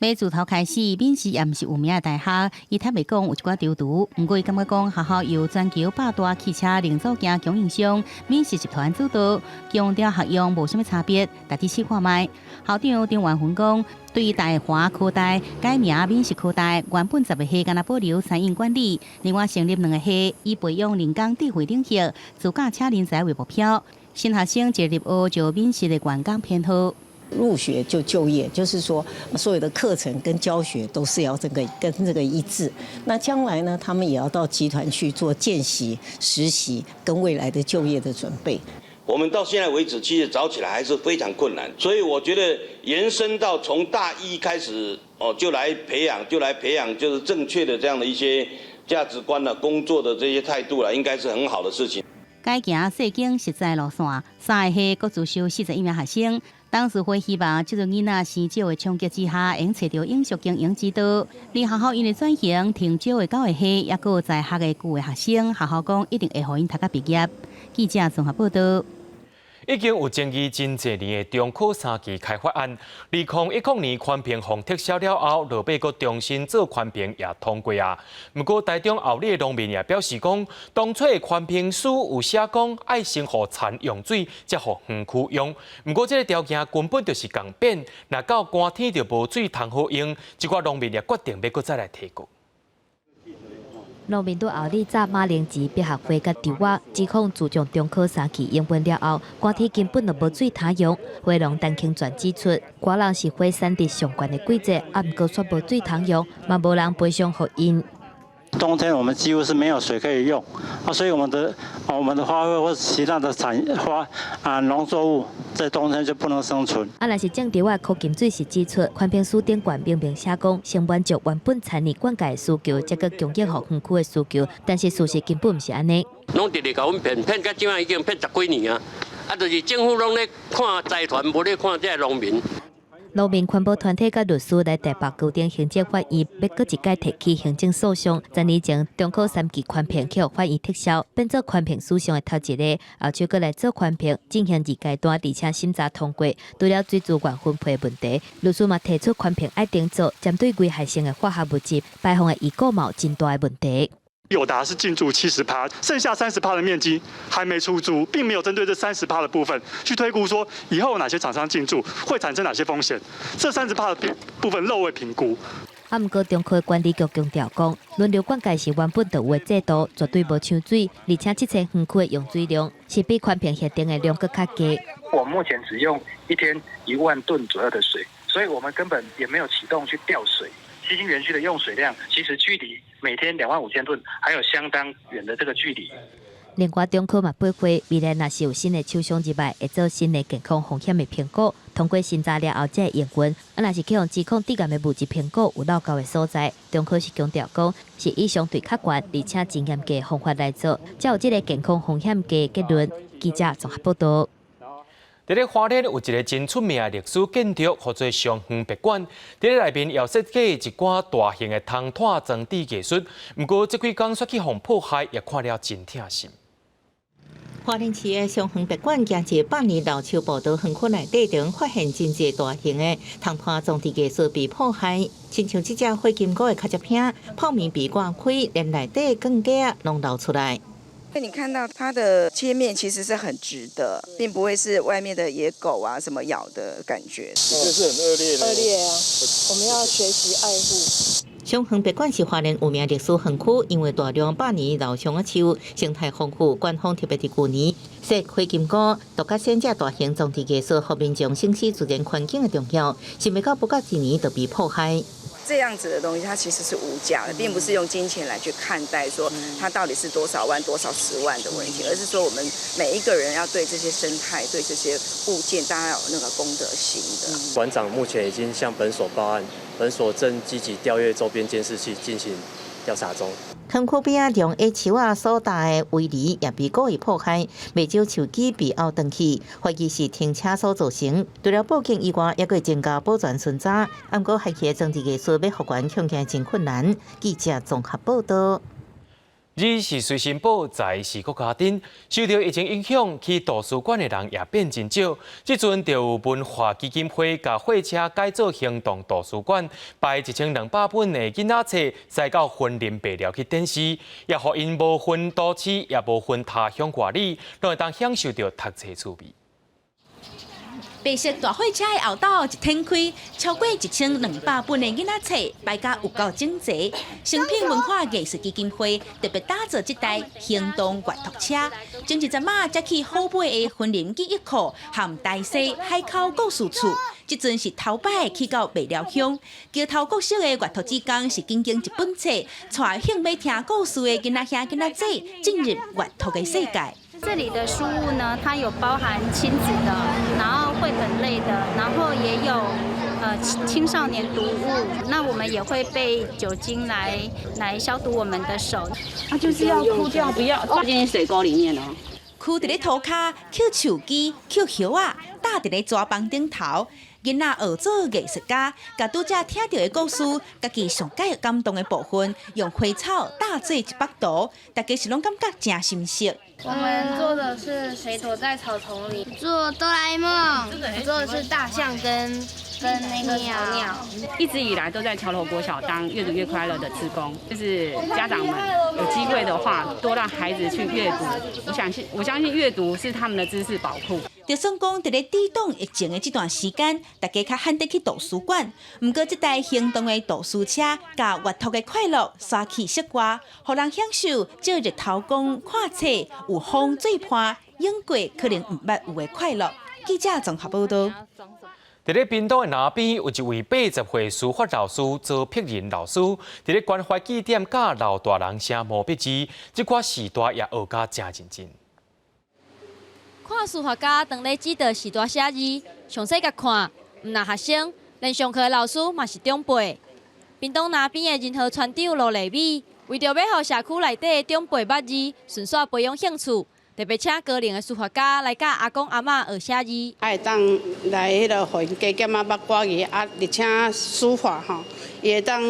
欲自頭開始，敏實也毋是有名的大學，伊坦白講有一寡踌躇。毋過伊感覺講學校由全球百大汽車零組件供應商敏實集團主導，強調學用無啥物差別，值得試看覓。校長張元雲講，對大華科大改名敏實科大，原本10個系干焦保留餐飲管理，另外成立兩個系，以培養人工智慧領域、自駕車人才為目標。新學生一入學就敏實的員工編號。入學就就業，就是說所有的課程跟教學都是要這個跟這個一致。那將來呢，他們也要到集團去做見習、實習，跟未來的就業的準備。我們到現在為止，其實找起來還是非常困難，所以我覺得延伸到從大一開始，哦，就來培養，就來培養，就是正確的這樣的一些價值觀啦、工作的這些態度啦，應該是很好的事情。改行細間實在路線，三個系閣自收41名學生。董事會希望這陣囡仔生少的衝擊之下，會揣著永續經營之道。而學校因為轉型，停招的九個系，抑閣有在學的舊的學生，學校講一定會予𪜶讀甲畢業。記者綜合報道。已經有爭議真濟年的中科三期開發案，2010年寬頻予撤銷了後，落尾閣重新做環評也通過啊。毋過台中后里的農民也表示講，當初的環評書有寫講愛先予田用水，才予園區用。毋過這个條件根本就是仝變，若到寒天就無水通好用，這寡農民也決定欲閣再來提告。農民佇后里紮馬鈴薯、百合花佮稻仔，指控自從中科三期營運了後，寒天根本就無水通用。花農陳清泉指出，寒人是花產值上懸的季節，啊，毋過卻無水通用，嘛無人賠償予𪜶。冬天我們幾乎是沒有水可以用，啊，所以我們的花卉或其他的產花啊農作物在冬天就不能生存。啊，若是種稻仔柯金水是指出，環評書頂懸明明寫講，先滿足原本田裡灌溉的需求，才閣供應予園區的需求，但是事實根本毋是按呢。攏直直共阮騙，騙到這擺已經騙十幾年啊！啊，就是政府攏咧看財團，無咧看這個農民。農民環保團體佮律師來台北高等行政法院，欲閣一擺提起行政訴訟。10年前，中科三期環評予法院撤銷，變做環評史上的頭一个，後手閣來做環評，進行二階段，而且審查通過。除了水資源分配問題，律師嘛提出環評愛重做，針對危害性的化學物質排放的預估嘛有真大的問題。友達是進駐70趴，剩下三十趴的面積還沒出租，並沒有針對這三十趴的部分去推估說以後哪些廠商進駐會產生哪些風險，這三十趴的部分漏未評估。啊，毋過中科管理局強調講，輪流灌溉是原本就有的制度，絕對無搶水，而且這次園區的用水量是比環評核定的量閣較低。我目前只用一天1萬噸左右的水，所以我們根本也沒有啟動去調水。七星園區的用水量其實距離每天25,000噸還有相當遠的這個距離。另外，中科嘛表示，未來若是有新的廠商入來，會做新的健康風險的評估，通過審查了後才會營運。啊，若是去予指控致癌的物質評估有漏勾的所在，中科是強調講，是以相對較懸而且真嚴格的方法來做，才有這个健康風險的結論。記者綜合報道。佇咧花蓮有一个真出名的歷史建築，號做松園別館。佇咧內面有設計一寡大型的銅炭裝置藝術，毋過這幾工煞去予破壞，也看了真疼心。花蓮市的松園別館，行一百年老樹步道園區內底，頂發現真濟大型的銅炭裝置藝術被破壞，親像這隻火金姑的跤跡片，泡麵被割開，連內底鋼架攏流出來。你看到它的切面其實是很直的，並不會是外面的野狗啊什麼咬的感覺。這是很惡劣的。惡劣啊！我們要學習愛護。松園別館是花蓮有名歷史園區，因為大量百年老松仔樹，生態豐富，官方特別佇舊年設火金姑獨角仙這大型裝置藝術，予民眾省思自然環境的重要，想袂到不到一年就被破壞。這樣子的東西，它其實是無價的，並不是用金錢來去看待，說它到底是多少萬、多少十萬的問題，而是說我們每一個人要對這些生態、對這些物件，大家要有那個公德心的。館長目前已經向本所報案，本所正積極調閱周邊監視器進行調查中。園區邊仔用野樹仔所搭的圍籬也被故意破壞，袂少樹枝被拗斷去，懷疑是停車所造成。除了報警以外，猶閣增加保全巡查。毋過，害去的裝置藝術欲復原，恐驚真困難。記者綜合報道。你是隨身寶，財是閣家珍。受著疫情影響，去圖書館的人也變真少。這陣就有文化基金會共火車改造行動圖書館，排1200本的囡仔冊，塞到雲林白寮去展示，也予𪜶無分都市，也無分他鄉外里，攏會當享受著讀冊趣味。白色大火車的後斗一展開，超過1200本的囡仔冊擺甲有夠整齊。誠品文化藝術基金會特別打造這台行動閱讀車，前一陣仔才去好買的雲林記憶庫和大溪海口故事厝，這陣是頭擺去到白寮鄉。橋頭國小的閱讀志工是緊緊一本冊，帶興欲聽故事的囡仔兄囡仔姊進入閱讀的世界。這這裡的書屋呢，它有包含親子的，然後繪本類的，然後也有青少年讀物。那我們也會備酒精來消毒我們的手。啊，就是要枯掉，不要掉進水溝裡面哦。跍佇咧塗跤，抾樹枝、抾葉仔，搭佇咧紙枋頂頭。囡仔學做藝術家，共拄才聽著的故事，家己上蓋感動的部分，用花草搭做一幅圖，大家是攏感覺誠心適。我們做的是誰躲在草叢裡？做哆啦 A 夢，做的是大象跟那個小鳥。一直以來都在橋頭國小當閱讀越快樂的志工，就是家長們有機會的話，多讓孩子去閱讀。我相信閱讀是他們的知識寶庫。就算講佇咧抵擋疫情的這段時間，大家較罕得去圖書館。毋過這台行動的圖書車，共閱讀的快樂徙去室外，予人享受借日頭光看冊、有風做伴，永過可能毋捌有的快樂。記者綜合報導。佇咧屏東的林邊，有一位80歲書法老師周碧仁老師，佇咧關懷據點教老大人寫毛筆字，這寡序大也學甲誠認真。看書法家當咧指導序大寫字，詳細共看，毋但學生，連上課的老師嘛是長輩。屏東林邊的仁和村長盧麗美，為著欲予社區內底的長輩捌字，順紲培養興趣，特別請高齡的書法家來教阿公阿嬤學寫字。會當來彼个予𪜶加減仔捌歌字，啊，而且書法吼，也會當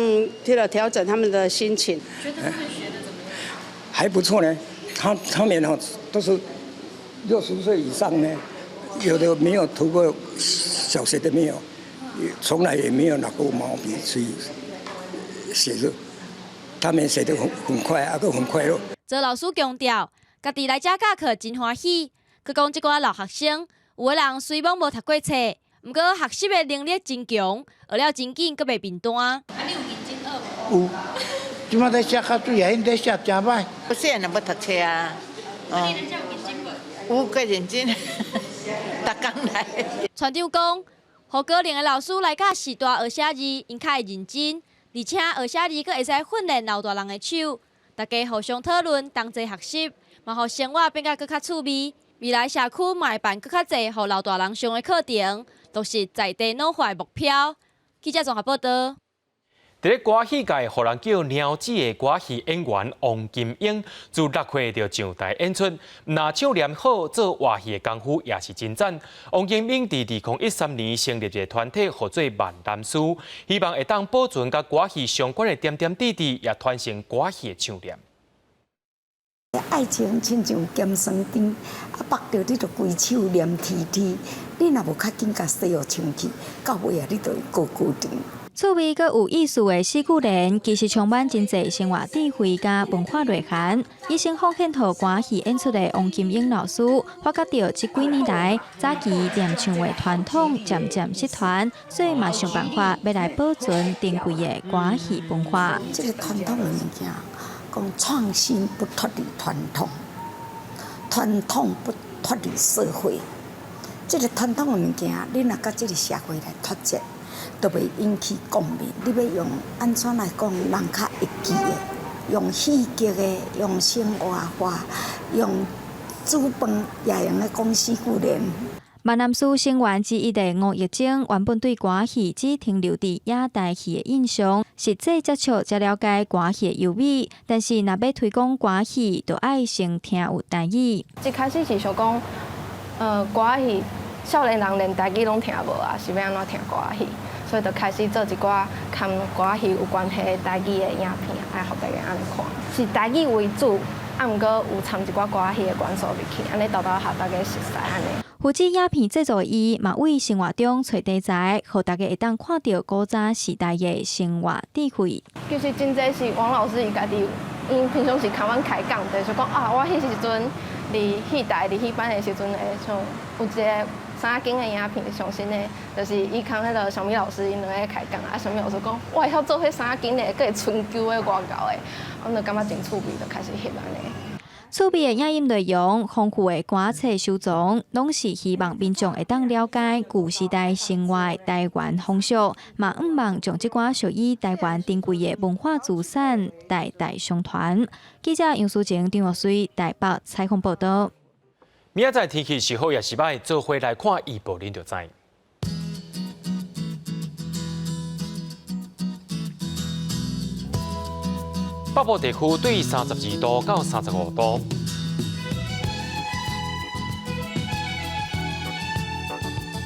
彼个調整他們的心情。覺得他們學得怎麼樣？還不錯呢，他們吼都是60歲以上呢，有的沒有讀過小學的沒有，從來也沒有拿過毛筆去寫字，他們寫得很快，啊，閣很快樂。周老師強調，家己來遮教課真歡喜。閣講這寡老學生，有的人雖罔無讀過冊，毋過學習的能力真強，學了真緊，閣袂貧惰。啊，你有認真學無？有，這馬咧寫較媠啊，𪜶咧寫誠歹。我細漢就無讀冊啊。啊，你咧遮有認真無？有夠認真，逐工來。村長講，予高齡的老師來教序大學寫字，𪜶較會認真，而且學寫字閣會使訓練老大人的手。大家互相討論，同齊學習，嘛予生活變甲閣較趣味。未來社區嘛會辦閣較濟予老大人上的課程，落實在地老化的目標。記者綜合報導。佇咧歌戲界，予人叫貓子的歌戲演員王金英，自6歲就上台演出，毋但唱念好，做活戲的功夫也是真讚。王金英佇2013年成立一个團體，號做萬南書，希望會當保存佮歌戲相關的點點滴滴，也傳承歌戲的唱念。愛情親像鹹酸甜，啊，縛著你就規手黏黐黐，你若無較緊共洗予清氣，到尾啊，你就會高高甜。趣味閣有意思的四句聯，其實充滿真濟生活智慧佮文化內涵。一生奉獻予歌戲演出的王金英老師，發覺著這幾年來早期念唱的傳統漸漸失傳，所以嘛想辦法欲來保存珍貴的歌戲文化。這個傳統的物件，講創新不脫離傳統，傳統不脫離社會。這個傳統的物件，你若佮這個社會來脫節，都袂引起共鳴。你欲用按怎來講，人較會記的，用戲劇的，用生活化，用煮飯也會用得講四句聯。萬南書成員之一的吳玉晶，原本對歌戲只停留佇野台戲的印象，實際接觸才了解歌戲的優美。但是若欲推廣歌戲，就愛先聽有台語。一開始是想講，歌戲少年人連台語攏聽無啊，是欲按怎聽歌戲？所以就開始做一寡佮歌戲有關係的台語的影片，愛予大家按呢看，是台語為主，啊，毋過有摻一寡歌戲的元素入去，按呢沓沓予大家熟似按呢。負責影片製作的伊，嘛為生活中揣題材，予大家會當看著古早時代的生活智慧。其實真濟是王老師伊家己，𪜶平常時共阮開講，就是講啊，我彼時陣佇戲台佇戲班的時陣，會像有一个三間的影片上新的，就是伊共彼个小米老師𪜶兩个開講，啊，小米老師講，我會曉做彼三間的，閣會春秋的外厚的，阮就感覺真趣味，就開始翕按呢。趣味的影音內容、豐富的歌冊收藏，攏是希望民眾會當了解舊時代生活的台灣風俗，嘛向望將這寡屬於台灣珍貴的文化資產代代相傳。記者楊淑晴、張玉水台北採訪報導。明仔載天氣是好抑是䆀，做伙來看預報，恁就知。北部地區對32度到35度，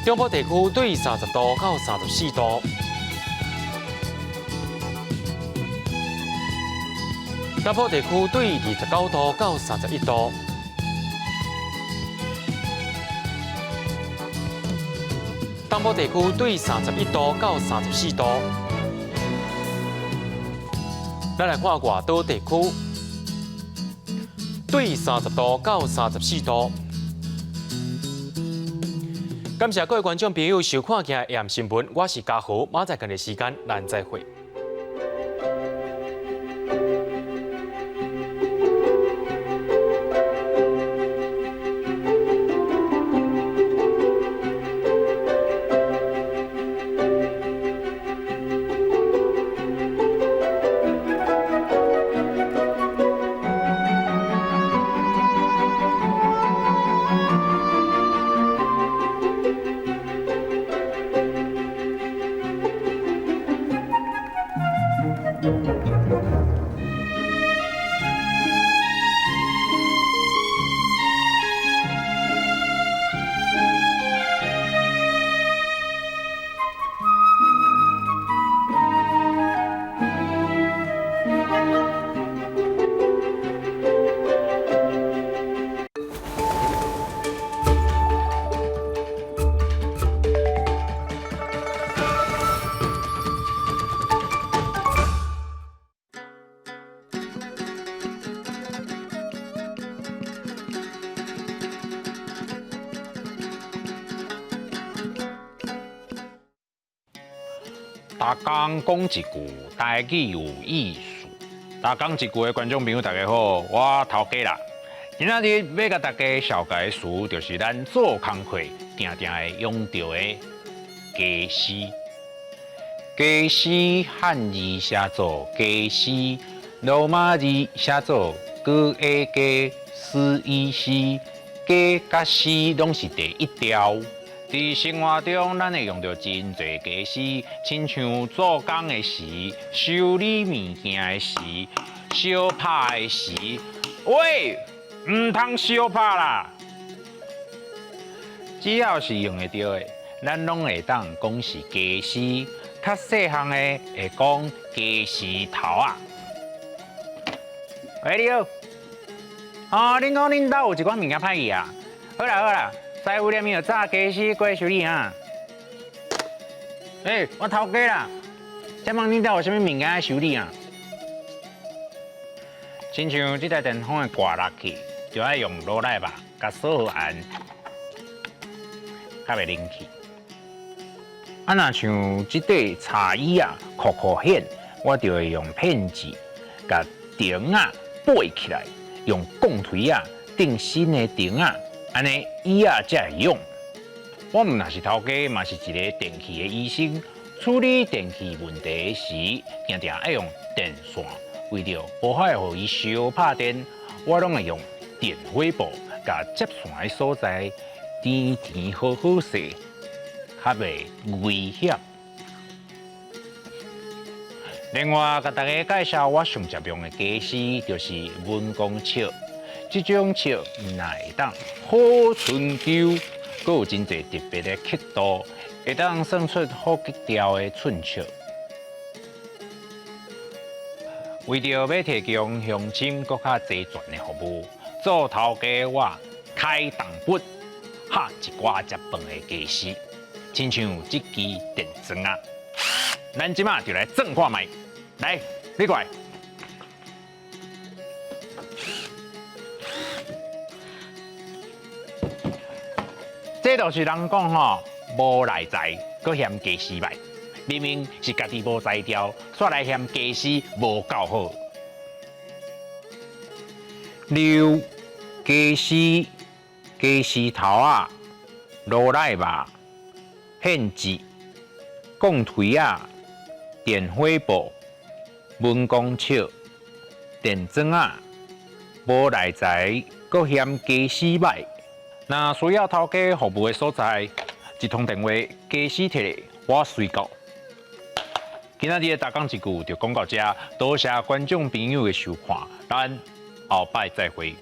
中部地區對30度到34度，南部地區對29度到31度，東部地區對31度到34度。咱來看外島地區，對30度到34度。感謝各位觀眾朋友收看今日的新聞，我是嘉豪，明仔載同一時間咱再會。逐工講一句台語有意思。逐工一句的觀眾朋友，大家好，我頭家啦。今仔日欲共大家紹介的詞，就是咱做工課定定會用著的家私。家私漢字寫做家私，羅馬字寫做 G A 家 S E C，家佮私攏是佇一條。佇生活中，咱會用著真濟家私，親像做工的時、修理物件的時、相拍的時。喂，毋通相拍啦！只要是用會著的，咱攏會當講是家私。較細項的會講家私頭仔。喂，你好。哦，恁講恁兜有一寡物件歹去啊？好啦好啦。師傅連伊就早家私過來修理啊！欸，我頭家啦，請問恁兜有啥物物件愛修理啊？親像這台電風會掛落去，就愛用螺螺肉共鎖好按，較袂冷去。啊，若像這塊茶椅仔箍箍顯，我就會用片子共釘仔掰起來，用鋼錘仔釘新的釘仔。按呢椅仔才會用。我毋但是頭家，嘛是一个電器的醫生。處理電器問題時，定定愛用電線。為著無愛予伊相拍電，我攏會用電火布共接線的所在甜甜好好勢，較袂危險。另外，共大家介紹我上常用的家私，就是文公尺。這種尺毋但會當好春秋，閣有真濟特別的刻度，會當算出好格調的寸尺。為著欲提供鄉親閣較齊全的服務，做頭家我開重本，下一寡食飯的家私，親像這支電鑽仔。咱這馬就來鑽看覓，來，你過來。這就是人講吼，無內在，閣嫌家私䆀。明明是家己無才調，煞來嫌家私無夠好。溜家私、家私頭仔、螺螺肉、片子、鋼錘仔、電火布、文公尺、電鑽仔，無內在，閣嫌家私䆀。若需要頭家服務的所在，一通電話，家私提來，我隨到。今仔日的逐工一句就講到遮，多謝觀眾朋友的收看，咱後擺再會。